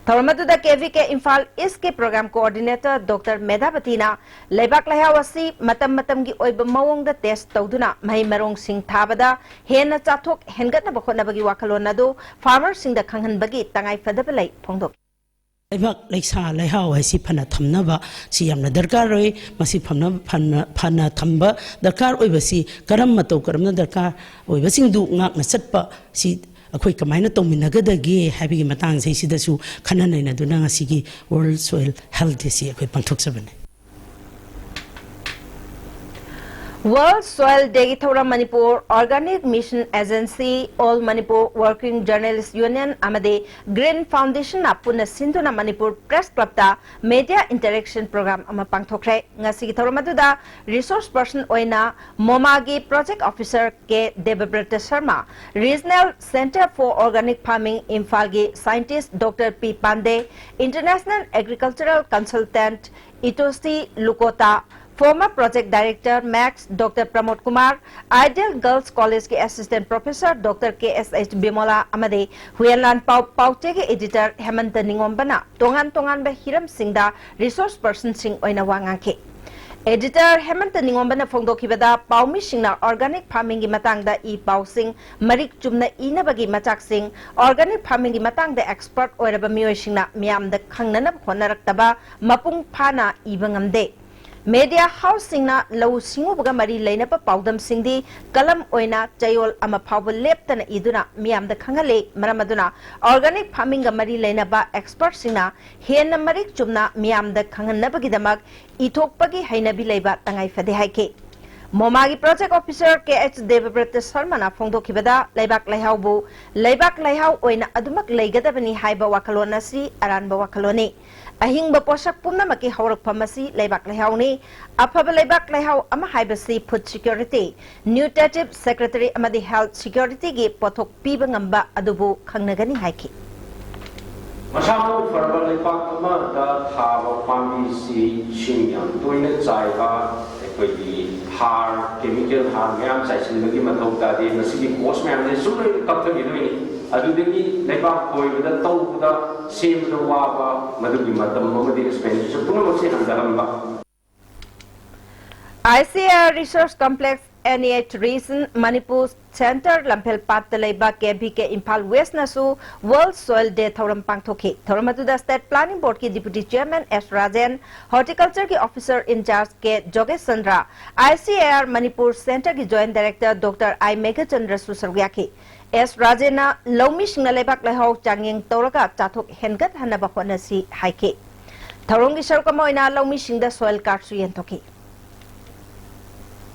ꯊꯧꯔꯝ ꯑꯗꯨꯗ ꯀꯦ ꯚꯤ ꯀꯦ ꯏꯝꯐꯥꯜ ꯏꯁꯀꯤ program coordinator ꯗꯣꯛꯇꯔ ꯃꯦꯙꯥꯕꯇꯤꯅ ꯂꯩꯕꯥꯛ ꯂꯩꯍꯥꯎ ꯑꯁꯤ ꯃꯇꯝ ꯃꯇꯝꯒꯤ ꯑꯣꯏꯕ ꯃꯑꯣꯡꯗ test ꯇꯧꯗꯨꯅ ꯃꯍꯩ ꯃꯔꯣꯡꯁꯤꯡ ꯊꯥꯕꯗ ꯍꯦꯟꯅ ꯆꯥꯊꯣꯛ ꯍꯦꯟꯒꯠꯅꯕ ꯍꯣꯠꯅꯕꯒꯤ ꯋꯥꯈꯜꯂꯣꯟ ꯑꯗꯨ farmerꯁꯤꯡꯗ ꯈꯪꯍꯟꯕꯒꯤ ꯇꯉꯥꯏ ꯐꯗꯕ ꯂꯩ ꯐꯣꯡꯗꯣꯛꯈꯤ꯫ ꯂꯩꯕꯥꯛ ꯂꯩꯁꯥ ꯂꯩꯍꯥꯎ ꯍꯥꯏꯁꯤ ꯐꯅ ꯊꯝꯅꯕ ꯁꯤ ꯌꯥꯝꯅ ꯗꯔꯀꯥꯔ ꯑꯣꯏ꯫ ꯃꯁꯤ ꯐꯅ, ꯐꯅ, ꯐꯅ ꯊꯝꯕ ꯗꯔꯀꯥꯔ ꯑꯣꯏꯕꯁꯤ ꯀꯔꯝ ꯃꯇꯧ ꯀꯔꯝꯅ ꯗꯔꯀꯥꯔ ꯑꯣꯏꯕꯁꯤꯡꯗꯨ ꯉꯥꯛꯅ ꯆꯠꯄ ꯁꯤ ꯑꯩꯈꯣꯏ ꯀꯃꯥꯏꯅ ꯇꯧꯃꯤꯟꯅꯒꯗꯒꯦ ꯍꯥꯏꯕꯒꯤ ꯃꯇꯥꯡꯁꯤꯗꯩꯁꯤꯗꯁꯨ ꯈꯟꯅ ꯅꯩꯅꯗꯨꯅ ꯉꯁꯤꯒꯤ World Soil Health Dayꯁꯤ ꯑꯩꯈꯣꯏ ꯄꯥꯡꯊꯣꯛꯆꯕꯅꯤ꯫ World Soil Dayꯒꯤ ꯊꯧꯔꯝ Manipur Organic Mission Agency, All Manipur Working Journalist Union ꯑꯃꯗꯤ Green Foundationꯅ ꯄꯨꯟꯅ ꯁꯤꯟꯗꯨꯅ Manipur Press Clubꯇ media interaction program ꯑꯃ ꯄꯥꯡꯊꯣꯛꯈ꯭ꯔꯦ꯫ ꯉꯁꯤꯒꯤ ꯊꯧꯔꯝ ꯑꯗꯨꯗ resource person ꯑꯣꯏꯅ ꯃꯣꯃꯥꯒꯤ project officer K Debabrata Sharma, Regional Centre for Organic Farming ꯏꯝꯐꯥꯜꯒꯤ scientist doctor P Pandey, International Agricultural Consultant Itoshi Lukota, former project director ꯃꯦꯛꯁ doctor Pramod Kumar, Ideal Girls Collegeꯀꯤ assistant professor doctor K S H Bimola ꯑꯃꯗꯤ ꯍꯨꯌꯦꯟꯂꯥꯟ ꯄꯥꯎ ꯄꯥꯎꯆꯦꯒꯤ editor ꯍꯦꯃꯟꯇ ꯅꯤꯉꯣꯝꯕꯅ ꯇꯣꯉꯥꯟ ꯇꯣꯉꯥꯟꯕ ꯍꯤꯔꯝꯁꯤꯡꯗ resource personꯁꯤꯡ ꯑꯣꯏꯅ ꯋꯥ ꯉꯥꯡꯈꯤ꯫ Editor ꯍꯦꯃꯟꯇ ꯅꯤꯉꯣꯝꯕꯅ ꯐꯣꯡꯗꯣꯛꯈꯤꯕꯗ, ꯄꯥꯎꯃꯤꯁꯤꯡꯅ organic farming ꯒꯤ ꯃꯇꯥꯡꯗ ꯏ ꯄꯥꯎꯁꯤꯡ ꯃꯔꯤꯛ ꯆꯨꯝꯅ ꯏꯅꯕꯒꯤ ꯃꯆꯥꯛꯁꯤꯡ, organic farming ꯒꯤ ꯃꯇꯥꯡꯗ expert ꯑꯣꯏꯔꯕ ꯃꯤꯑꯣꯏꯁꯤꯡꯅ ꯃꯤꯌꯥꯝꯗ ꯈꯪꯅꯅꯕ ꯍꯣꯠꯅꯔꯛꯇꯕ ꯃꯄꯨꯡ ꯐꯥꯅ ꯏꯕ ꯉꯝꯗꯦ꯫ Media house ꯁꯤꯡꯅ ꯂꯧꯎ ꯁꯤꯡꯎꯕꯒ ꯃꯔꯤ ꯂꯩꯅꯕ ꯄꯥꯎꯗꯝꯁꯤꯡꯗꯤ ꯀꯂꯝ ꯑꯣꯏꯅ ꯆꯌꯣꯜ ꯑꯃ ꯐꯥꯎꯕ ꯂꯦꯞꯇꯅ ꯏꯗꯨꯅ ꯃꯤꯌꯥꯝꯗ ꯈꯪꯍꯜꯂꯤ꯫ ꯃꯔꯝ ꯑꯗꯨꯅ organic farming ꯒ ꯃꯔꯤ ꯂꯩꯅꯕ expert ꯁꯤꯡꯅ ꯍꯦꯟꯅ ꯃꯔꯤꯛ ꯆꯨꯝꯅ ꯃꯤꯌꯥꯝꯗ ꯈꯪꯍꯟꯅꯕꯒꯤꯗꯃꯛ ꯏꯊꯣꯛꯄꯒꯤ ꯍꯩꯅꯕꯤ ꯂꯩꯕ ꯇꯉꯥꯏ ꯐꯗꯦ ꯍꯥꯏꯈꯤ꯫ ꯃꯣꯃꯥꯒꯤ project officer ꯀꯦ ꯑꯩꯆ ꯗꯦꯕꯕ꯭ꯔꯇ ꯁꯔꯃꯅ ꯐꯣꯡꯗꯣꯛꯈꯤꯕꯗ, ꯂꯩꯕꯥꯛ ꯂꯩꯍꯥꯎꯕꯨ ꯂꯩꯕꯥꯛ ꯂꯩꯍꯥꯎ ꯑꯣꯏꯅ ꯑꯗꯨꯃꯛ ꯂꯩꯒꯗꯕꯅꯤ ꯍꯥꯏꯕ ꯋꯥꯈꯜꯂꯣꯟ ꯑꯁꯤ ꯑꯔꯥꯟꯕ ꯋꯥꯈꯜꯂꯣꯟꯅꯤ꯫ ꯑꯍꯤꯡꯕ ꯄꯣꯠꯁꯛ ꯄꯨꯝꯅꯃꯛꯀꯤ ꯍꯧꯔꯛꯐꯝ ꯑꯁꯤ ꯂꯩꯕꯥꯛ ꯂꯩꯍꯥꯎꯅꯤ꯫ ꯑꯐꯕ ꯂꯩꯕꯥꯛ ꯂꯩꯍꯥꯎ ꯑꯃ ꯍꯥꯏꯕꯁꯤ food security, nutritive security ꯑꯃꯗꯤ health security ꯒꯤ ꯄꯣꯠꯊꯣꯛ ꯄꯤꯕ ꯉꯝꯕ ꯑꯗꯨꯕꯨ ꯈꯪꯅꯒꯅꯤ ꯍꯥꯏꯈꯤ꯫ ꯃꯁꯥ ꯃꯎ ꯐꯔꯕ ꯂꯩꯕꯥꯛ ꯑꯃꯗ ꯊꯥꯕ ꯄꯥꯝꯕꯤꯁꯤ ꯏꯁꯤꯡ ꯌꯥꯝ ꯇꯣꯏꯅ ꯆꯥꯏꯕ, ꯑꯩꯈꯣꯏꯒꯤ ꯍꯥꯔ, chemical ꯍꯥꯔ ꯃꯌꯥꯝ ꯆꯥꯏꯁꯤꯟꯕꯒꯤ ꯃꯊꯧ ꯇꯥꯗꯦ꯫ ꯃꯁꯤꯒꯤ cost ꯃꯌꯥꯝꯁꯦ ꯁꯨꯝ ꯂꯣꯏꯅ ꯀꯛꯊꯈꯤꯗꯣꯏꯅꯤ꯫ ꯑꯗꯨꯗꯒꯤ ꯂꯩꯕꯥꯛ ꯈꯣꯏꯕꯗ, ꯇꯧꯕꯗ, ꯁꯦꯝꯕꯗ ꯋꯥꯕ, ꯃꯗꯨꯒꯤ ꯃꯇꯝ ꯑꯃꯗꯤ expenditure ꯄꯨꯝꯅꯃꯛꯁꯦ ꯍꯟꯊꯍꯟꯕ꯫ I C A R Research Complex, N E H Region, Manipur Center, ꯂꯝꯐꯦꯜ ꯄꯥꯠꯇ ꯂꯩꯕ K V K Imphal West ꯅꯁꯨ World Soil Day ꯊꯧꯔꯝ ꯄꯥꯡꯊꯣꯛꯈꯤ꯫ ꯊꯧꯔꯝ ꯑꯗꯨꯗ State Planning Board ꯀꯤ Deputy Chairman S Rajen, Horticulture ꯒꯤ Officer in Charge K ꯖꯣꯒꯦꯁ Chandra, I C A R Manipur Center ꯒꯤ Joint Director Doctor I ꯃꯦꯘꯆꯟꯗ꯭ꯔꯁꯨ ꯁꯔꯨꯛ ꯌꯥꯈꯤ꯫ ꯑꯦꯁ ꯔꯥꯖꯦꯟꯅ ꯂꯧꯃꯤꯁꯤꯡꯅ ꯂꯩꯕꯥꯛ ꯂꯩꯍꯥꯎ ꯆꯥꯡꯌꯦꯡ ꯇꯧꯔꯒ ꯆꯥꯊꯣꯛ ꯍꯦꯟꯒꯠꯍꯟꯅꯕ ꯍꯣꯠꯅꯁꯤ ꯍꯥꯏꯈꯤ꯫ ꯊꯧꯔꯝꯒꯤ ꯁꯔꯨꯛ ꯑꯃ ꯑꯣꯏꯅ ꯂꯧꯃꯤꯁꯤꯡꯗ soil card ꯁꯨ ꯌꯦꯟꯊꯣꯛꯈꯤ꯫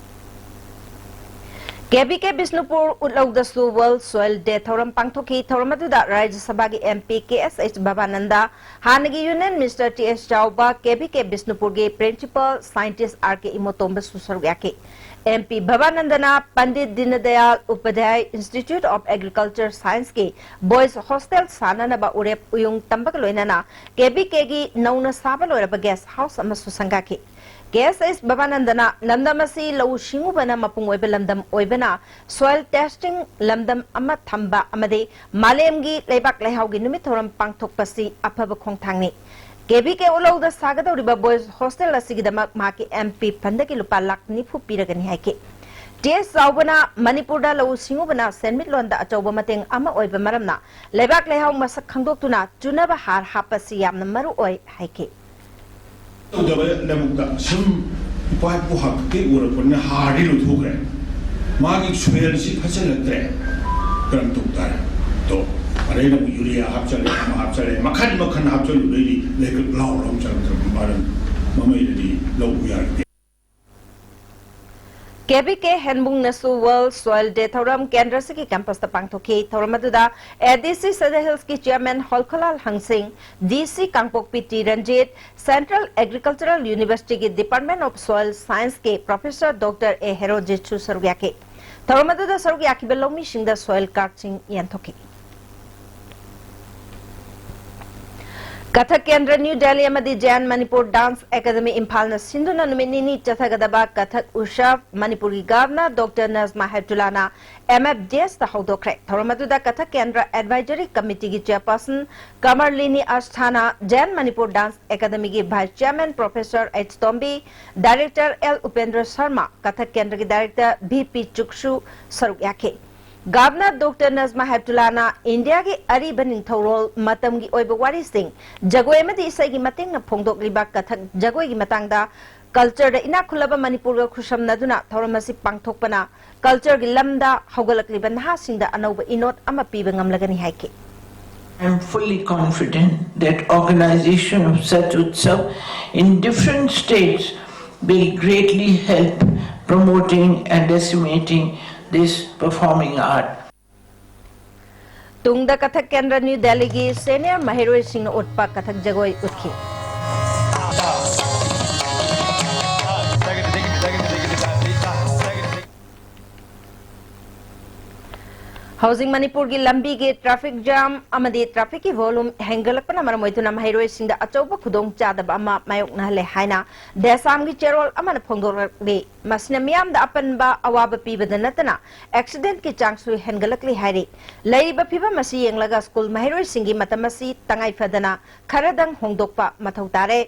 K V K Bishnupur ꯎꯠꯂꯧꯗꯁꯨ World Soil Day ꯊꯧꯔꯝ ꯄꯥꯡꯊꯣꯛꯈꯤ꯫ ꯊꯧꯔꯝ ꯑꯗꯨꯗ ꯔꯥꯖ꯭ꯌ ꯁꯚꯥꯒꯤ M P K S H Bhabananda, ꯍꯥꯟꯅꯒꯤ Union Minister T S Chaoba, K V K ꯕꯤꯁꯅꯨꯄꯨꯔꯒꯤ Principal Scientist ꯑꯥꯔ ꯀꯦ ꯏꯃꯣꯇꯣꯝꯕꯁꯨ ꯁꯔꯨꯛ ꯌꯥꯈꯤ꯫ M P ꯚꯕꯥꯅꯟꯗꯅ Pandit Deendayal Upadhyay Institute of Agriculture Science ꯀꯤ Boys Hostel ꯁꯥꯅꯅꯕ ꯎꯔꯦꯞ ꯎꯌꯨꯡ ꯇꯝꯕꯒ ꯂꯣꯏꯅꯅ K V K ꯒꯤ ꯅꯧꯅ ꯁꯥꯕ ꯂꯣꯏꯔꯕ guest house ꯑꯃꯁꯨ ꯁꯪꯒꯥꯈꯤ꯫ ꯀꯦ ꯑꯦꯁ ꯑꯩꯆ ꯚꯕꯥꯅꯟꯗꯅ ꯂꯝꯗꯝ ꯑꯁꯤ ꯂꯧꯎ ꯁꯤꯡꯎꯕꯅ ꯃꯄꯨꯡ ꯑꯣꯏꯕ ꯂꯝꯗꯝ ꯑꯣꯏꯕꯅ soil testing ꯂꯝꯗꯝ ꯑꯃ ꯊꯝꯕ ꯑꯃꯗꯤ ꯃꯥꯂꯦꯝꯒꯤ ꯂꯩꯕꯥꯛ ꯂꯩꯍꯥꯎꯒꯤ ꯅꯨꯃꯤꯠ ꯊꯧꯔꯝ ꯄꯥꯡꯊꯣꯛꯄꯁꯤ ꯑꯐꯕ ꯈꯣꯡꯊꯥꯡꯅꯤ꯫ ꯀꯦ ꯚꯤ ꯀꯦ ꯎꯠꯂꯧꯗ ꯁꯥꯒꯗꯧꯔꯤꯕ ꯕꯣꯏꯁ ꯍꯣꯁꯇꯦꯜ ꯑꯁꯤꯒꯤꯗꯃꯛ ꯃꯍꯥꯛꯀꯤ ꯑꯦꯝ ꯄꯤ ꯐꯟꯗꯒꯤ ꯂꯨꯄꯥ ꯂꯥꯈ ꯅꯤꯐꯨ ꯄꯤꯔꯒꯅꯤ ꯍꯥꯏꯈꯤ꯫ ꯇꯤ ꯑꯦꯁ ꯆꯥꯎꯕꯅ ꯃꯅꯤꯄꯨꯔꯗ ꯂꯧꯎ ꯁꯤꯡꯎꯕꯅ ꯁꯦꯟꯃꯤꯠꯂꯣꯟꯗ ꯑꯆꯧꯕ ꯃꯇꯦꯡ ꯑꯃ ꯑꯣꯏꯕ ꯃꯔꯝꯅ ꯂꯩꯕꯥꯛ ꯂꯩꯍꯥꯎ ꯃꯁꯛ ꯈꯪꯗꯣꯛꯇꯨꯅ ꯆꯨꯅꯕ ꯍꯥꯔ ꯍꯥꯞꯄꯁꯤ ꯌꯥꯝꯅ ꯃꯔꯨ ꯑꯣꯏ ꯍꯥꯏꯈꯤ꯫ ꯇꯧꯗꯕ ꯂꯧꯕꯨꯛꯇ ꯁꯨꯝ ꯏꯄꯥ ꯏꯄꯨ ꯍꯥꯛꯇꯛꯇꯒꯤ ꯎꯔꯛꯄꯅꯤꯅ ꯍꯥꯔꯗꯤ ꯂꯣꯏꯊꯣꯛꯈ꯭ꯔꯦ꯫ ꯃꯥꯒꯤ ꯁꯣꯏꯜꯁꯤ ꯐꯠꯆꯜꯂꯛꯇ꯭ꯔꯦ꯫ ꯀꯔꯝ ꯇꯧ ꯇꯥꯔꯦ? ꯑꯗꯣ ꯑꯗꯩꯗ ꯑꯃꯨꯛ ꯌꯨꯔꯤꯌꯥ ꯍꯥꯞꯆꯜꯂꯦ, ꯑꯃ ꯍꯥꯞꯆꯜꯂꯦ, ꯃꯈꯟ ꯃꯈꯟ ꯍꯥꯞꯆꯜꯂꯨꯕꯗꯩꯗꯤ ꯂꯩꯀ꯭ꯔꯛ ꯂꯥꯎꯔ ꯑꯃ ꯆꯪꯉꯛꯇ꯭ꯔꯕ ꯃꯔꯝ ꯃꯃꯩꯗꯗꯤ ꯂꯧꯕ ꯌꯥꯔꯛꯇꯦ꯫ ꯀꯦ ꯚꯤ ꯀꯦ ꯍꯦꯟꯕꯨꯡꯅꯁꯨ ꯋꯥꯔꯜꯗ ꯁꯣꯏꯜ ꯗꯦ ꯊꯧꯔꯝ ꯀꯦꯟꯗ꯭ꯔꯁꯤꯒꯤ ꯀꯦꯝꯄꯁꯇ ꯄꯥꯡꯊꯣꯛꯈꯤ꯫ ꯊꯧꯔꯝ ꯑꯗꯨꯗ ꯑꯦ ꯗꯤ ꯁꯤ ꯁꯗ ꯍꯤꯜꯁꯀꯤ ꯆꯤꯌꯔꯃꯦꯟ ꯍꯣꯜꯈꯣꯂꯥꯜ ꯍꯪꯁꯤꯡ, D C Kangpokpi T Ranjit, central agricultural ꯌꯨꯅꯤꯚꯔꯁꯤꯇꯤꯒꯤ ꯗꯤꯄꯥꯔꯠꯃꯦꯟ ꯑꯣꯐ ꯁꯣꯏꯜ ꯁꯥꯏꯟꯁꯀꯤ ꯄ꯭ꯔꯣꯐꯦꯁꯔ ꯗꯣꯛꯇꯔ ꯑꯦ ꯍꯦꯔꯣꯖꯤꯠꯁꯨ ꯁꯔꯨꯛ ꯌꯥꯈꯤ꯫ ꯊꯧꯔꯝ ꯑꯗꯨꯗ ꯁꯔꯨꯛ ꯌꯥꯈꯤꯕ ꯂꯧꯃꯤꯁꯤꯡꯗ ꯁꯣꯏꯜ ꯀꯥꯔꯗꯁꯤꯡ ꯌꯦꯟꯊꯣꯛꯈꯤ꯫ ꯀꯊꯛ ꯀꯦꯟꯗ꯭ꯔ ꯅ꯭ꯌꯨ ꯗꯦꯜꯂꯤ ꯑꯃꯗꯤ ꯖꯌꯟ ꯃꯅꯤꯄꯨꯔ ꯗꯥꯟꯁ ꯑꯦꯀꯥꯗꯃꯤ ꯏꯝꯐꯥꯜꯅ ꯁꯤꯟꯗꯨꯅ ꯅꯨꯃꯤꯠ ꯅꯤꯅꯤ ꯆꯠꯊꯒꯗꯕ ꯀꯊꯛ ꯎꯠꯁꯕ ꯃꯅꯤꯄꯨꯔꯒꯤ ꯒꯚꯔꯅꯔ ꯗꯣꯛꯇꯔ ꯅꯖꯃꯥ ꯍꯦꯞꯇꯨꯂꯥꯅ ꯑꯦꯝ ꯑꯦꯐ ꯗꯤ ꯑꯦꯁꯇ ꯍꯧꯗꯣꯛꯈ꯭ꯔꯦ꯫ ꯊꯧꯔꯝ ꯑꯗꯨꯗ ꯀꯊꯛ ꯀꯦꯟꯗ꯭ꯔ ꯑꯦꯗꯚꯥꯏꯖꯔꯤ ꯀꯃꯤꯇꯤꯒꯤ chairperson Kamalini Asthana, J N Manipur dance ꯑꯦꯀꯥꯗꯃꯤꯒꯤ vice chairman professor H Tombi, director L Upendra Sharma, Kathak ꯀꯦꯟꯗ꯭ꯔꯒꯤ ꯗꯥꯏꯔꯦꯛꯇꯔ ꯚꯤ ꯄꯤ ꯆꯨꯛꯁꯨ ꯁꯔꯨꯛ ꯌꯥꯈꯤ꯫ ꯒꯚꯔꯅꯔ ꯗꯣꯛꯇꯔ ꯅꯖꯃꯥ ꯍꯦꯞꯇꯨꯂꯥꯅ ꯏꯟꯗꯤꯌꯥꯒꯤ ꯑꯔꯤꯕ ꯅꯤꯡꯊꯧꯔꯣꯜ ꯃꯇꯝꯒꯤ ꯑꯣꯏꯕ ꯋꯥꯔꯤꯁꯤꯡ, ꯖꯒꯣꯏ ꯑꯃꯗꯤ ꯏꯁꯩꯒꯤ ꯃꯇꯦꯡꯅ ꯐꯣꯡꯗꯣꯛꯂꯤꯕ ꯀꯊꯛ ꯖꯒꯣꯏꯒꯤ ꯃꯇꯥꯡꯗ ꯀꯜꯆꯔꯗ ꯏꯅꯥꯛ ꯈꯨꯜꯂꯕ ꯃꯅꯤꯄꯨꯔꯒ ꯈꯨꯠꯁꯝꯅꯗꯨꯅ ꯊꯧꯔꯝ ꯑꯁꯤ ꯄꯥꯡꯊꯣꯛꯄꯅ ꯀꯜꯆꯔꯒꯤ ꯂꯝꯗ ꯍꯧꯒꯠꯂꯛꯂꯤꯕ ꯅꯍꯥꯁꯤꯡꯗ ꯑꯅꯧꯕ ꯏꯅꯣꯠ ꯑꯃ ꯄꯤꯕ ꯉꯝꯂꯒꯅꯤ ꯍꯥꯏꯈꯤ꯫ I am fully confident that organization of such Utsav in different states will greatly help promoting and disseminating this performing art. ꯇꯨꯡꯗ ꯀꯊꯛ ꯀꯦꯟꯗ꯭ꯔ ꯅ꯭ꯌꯨ ꯗꯦꯜꯂꯤꯒꯤ ꯁꯦꯅꯤꯌꯔ ꯃꯍꯩꯔꯣꯏꯁꯤꯡꯅ ꯎꯠꯄ ꯀꯊꯛ ꯖꯒꯣꯏ ꯎꯠꯈꯤ꯫ ꯍꯧꯖꯤꯛ ꯃꯅꯤꯄꯨꯔꯒꯤ ꯂꯝꯕꯤꯒꯤ traffic jam ꯑꯃꯗꯤ trafficꯀꯤ volume ꯍꯦꯟꯒꯠꯂꯛꯄꯅ ꯃꯔꯝ ꯑꯣꯏꯗꯨꯅ ꯃꯍꯩꯔꯣꯏꯁꯤꯡꯗ ꯑꯆꯧꯕ ꯈꯨꯗꯣꯡꯆꯥꯗꯕ ꯑꯃ ꯃꯥꯌꯣꯛꯅꯍꯜꯂꯦ ꯍꯥꯏꯅ ꯗꯦꯁꯥꯝꯒꯤ ꯆꯦꯔꯣꯜ ꯑꯃꯅ ꯐꯣꯡꯗꯣꯔꯛꯂꯤ꯫ ꯃꯁꯤꯅ ꯃꯤꯌꯥꯝꯗ ꯑꯄꯟꯕ ꯑꯋꯥꯕ ꯄꯤꯕꯗ ꯅꯠꯇꯅ accidentꯀꯤ ꯆꯥꯡꯁꯨ ꯍꯦꯟꯒꯠꯂꯛꯂꯤ ꯍꯥꯏꯔꯤ꯫ ꯂꯩꯔꯤꯕ ꯐꯤꯕꯝ ꯑꯁꯤ ꯌꯦꯡꯂꯒ ꯁ꯭ꯀꯨꯜ ꯃꯍꯩꯔꯣꯏꯁꯤꯡꯒꯤ ꯃꯇꯝ ꯑꯁꯤ ꯇꯉꯥꯏ ꯐꯗꯅ ꯈꯔꯗꯪ ꯍꯣꯡꯗꯣꯛꯄ ꯃꯊꯧ ꯇꯥꯔꯦ꯫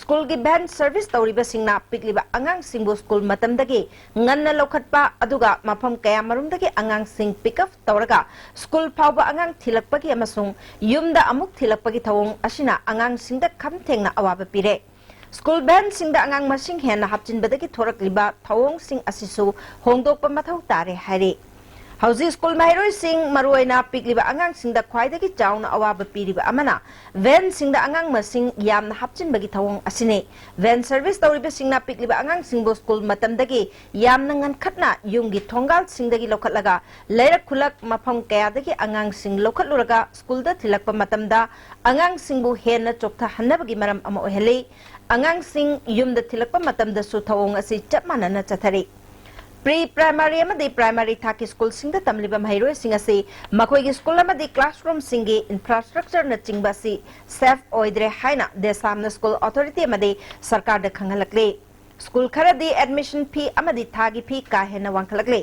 ꯁ꯭ꯀꯨꯜꯒꯤ van service ꯇꯧꯔꯤꯕꯁꯤꯡꯅ ꯄꯤꯛꯂꯤꯕ ꯑꯉꯥꯡꯁꯤꯡꯕꯨ ꯁ꯭ꯀꯨꯜ ꯃꯇꯝꯗꯒꯤ ꯉꯟꯅ ꯂꯧꯈꯠꯄ, ꯑꯗꯨꯒ ꯃꯐꯝ ꯀꯌꯥꯃꯔꯨꯝꯗꯒꯤ ꯑꯉꯥꯡꯁꯤꯡ pick up ꯇꯧꯔꯒ ꯁ꯭ꯀꯨꯜ ꯐꯥꯎꯕ ꯑꯉꯥꯡ ꯊꯤꯜꯂꯛꯄꯒꯤ ꯑꯃꯁꯨꯡ ꯌꯨꯝꯗ ꯑꯃꯨꯛ ꯊꯤꯜꯂꯛꯄꯒꯤ ꯊꯧꯑꯣꯡ ꯑꯁꯤꯅ ꯑꯉꯥꯡꯁꯤꯡꯗ ꯈꯝ ꯊꯦꯡꯅ ꯑꯋꯥꯕ ꯄꯤꯔꯦ꯫ ꯁ꯭ꯀꯨꯜ vanꯁꯤꯡꯗ ꯑꯉꯥꯡ ꯃꯁꯤꯡ ꯍꯦꯟꯅ ꯍꯥꯞꯆꯤꯟꯕꯗꯒꯤ ꯊꯣꯔꯛꯂꯤꯕ ꯊꯧꯑꯣꯡꯁꯤꯡ ꯑꯁꯤꯁꯨ ꯍꯣꯡꯗꯣꯛꯄ ꯃꯊꯧ ꯇꯥꯔꯦ ꯍꯥꯏꯔꯤ꯫ ꯍꯧꯖꯤꯛ ꯁ꯭ꯀꯨꯜ ꯃꯍꯩꯔꯣꯏꯁꯤꯡ, ꯃꯔꯨꯑꯣꯏꯅ ꯄꯤꯛꯂꯤꯕ ꯑꯉꯥꯡꯁꯤꯡꯗ ꯈ꯭ꯋꯥꯏꯗꯒꯤ ꯆꯥꯎꯅ ꯑꯋꯥꯕ ꯄꯤꯔꯤꯕ ꯑꯃꯅ vanꯁꯤꯡꯗ ꯑꯉꯥꯡ ꯃꯁꯤꯡ ꯌꯥꯝꯅ ꯍꯥꯞꯆꯤꯟꯕꯒꯤ ꯊꯧꯑꯣꯡ ꯑꯁꯤꯅꯤ꯫ Van service ꯇꯧꯔꯤꯕꯁꯤꯡꯅ ꯄꯤꯛꯂꯤꯕ ꯑꯉꯥꯡꯁꯤꯡꯕꯨ ꯁ꯭ꯀꯨꯜ ꯃꯇꯝꯗꯒꯤ ꯌꯥꯝꯅ ꯉꯟꯈꯠꯅ ꯌꯨꯝꯒꯤ ꯊꯣꯡꯒꯥꯜꯁꯤꯡꯗꯒꯤ ꯂꯧꯈꯠꯂꯒ ꯂꯩꯔꯛ ꯈꯨꯂꯛ ꯃꯐꯝ ꯀꯌꯥꯗꯒꯤ ꯑꯉꯥꯡꯁꯤꯡ ꯂꯧꯈꯠꯂꯨꯔꯒ ꯁ꯭ꯀꯨꯜꯗ ꯊꯤꯜꯂꯛꯄ ꯃꯇꯝꯗ ꯑꯉꯥꯡꯁꯤꯡꯕꯨ ꯍꯦꯟꯅ ꯆꯣꯛꯊꯍꯟꯅꯕꯒꯤ ꯃꯔꯝ ꯑꯃ ꯑꯣꯏꯍꯜꯂꯤ꯫ ꯑꯉꯥꯡꯁꯤꯡ ꯌꯨꯝꯗ ꯊꯤꯜꯂꯛꯄ ꯃꯇꯝꯗꯁꯨ ꯊꯧꯑꯣꯡ ꯑꯁꯤ ꯆꯞ ꯃꯥꯟꯅꯅ ꯆꯠꯊꯔꯤ꯫ Pre primary ꯑꯃꯗꯤ primary ꯊꯥꯛꯀꯤ ꯁ꯭ꯀꯨꯜꯁꯤꯡꯗ ꯇꯝꯂꯤꯕ ꯃꯍꯩꯔꯣꯏꯁꯤꯡ ꯑꯁꯤ ꯃꯈꯣꯏꯒꯤ ꯁ꯭ꯀꯨꯜ ꯑꯃꯗꯤ classroomꯁꯤꯡꯒꯤ infrastructureꯅꯆꯤꯡꯕ ꯑꯁꯤ safe ꯑꯣꯏꯗ꯭ꯔꯦ ꯍꯥꯏꯅ ꯗꯦꯁꯥꯝꯅ ꯁ꯭ꯀꯨꯜ authority ꯑꯃꯗꯤ ꯁꯔꯀꯥꯔꯗ ꯈꯪꯍꯜꯂꯛꯂꯤ꯫ ꯁ꯭ꯀꯨꯜ ꯈꯔꯗꯤ admission fee ꯑꯃꯗꯤ ꯊꯥꯒꯤ fee ꯀꯥ ꯍꯦꯟꯅ ꯋꯥꯡꯈꯠꯂꯛꯂꯤ꯫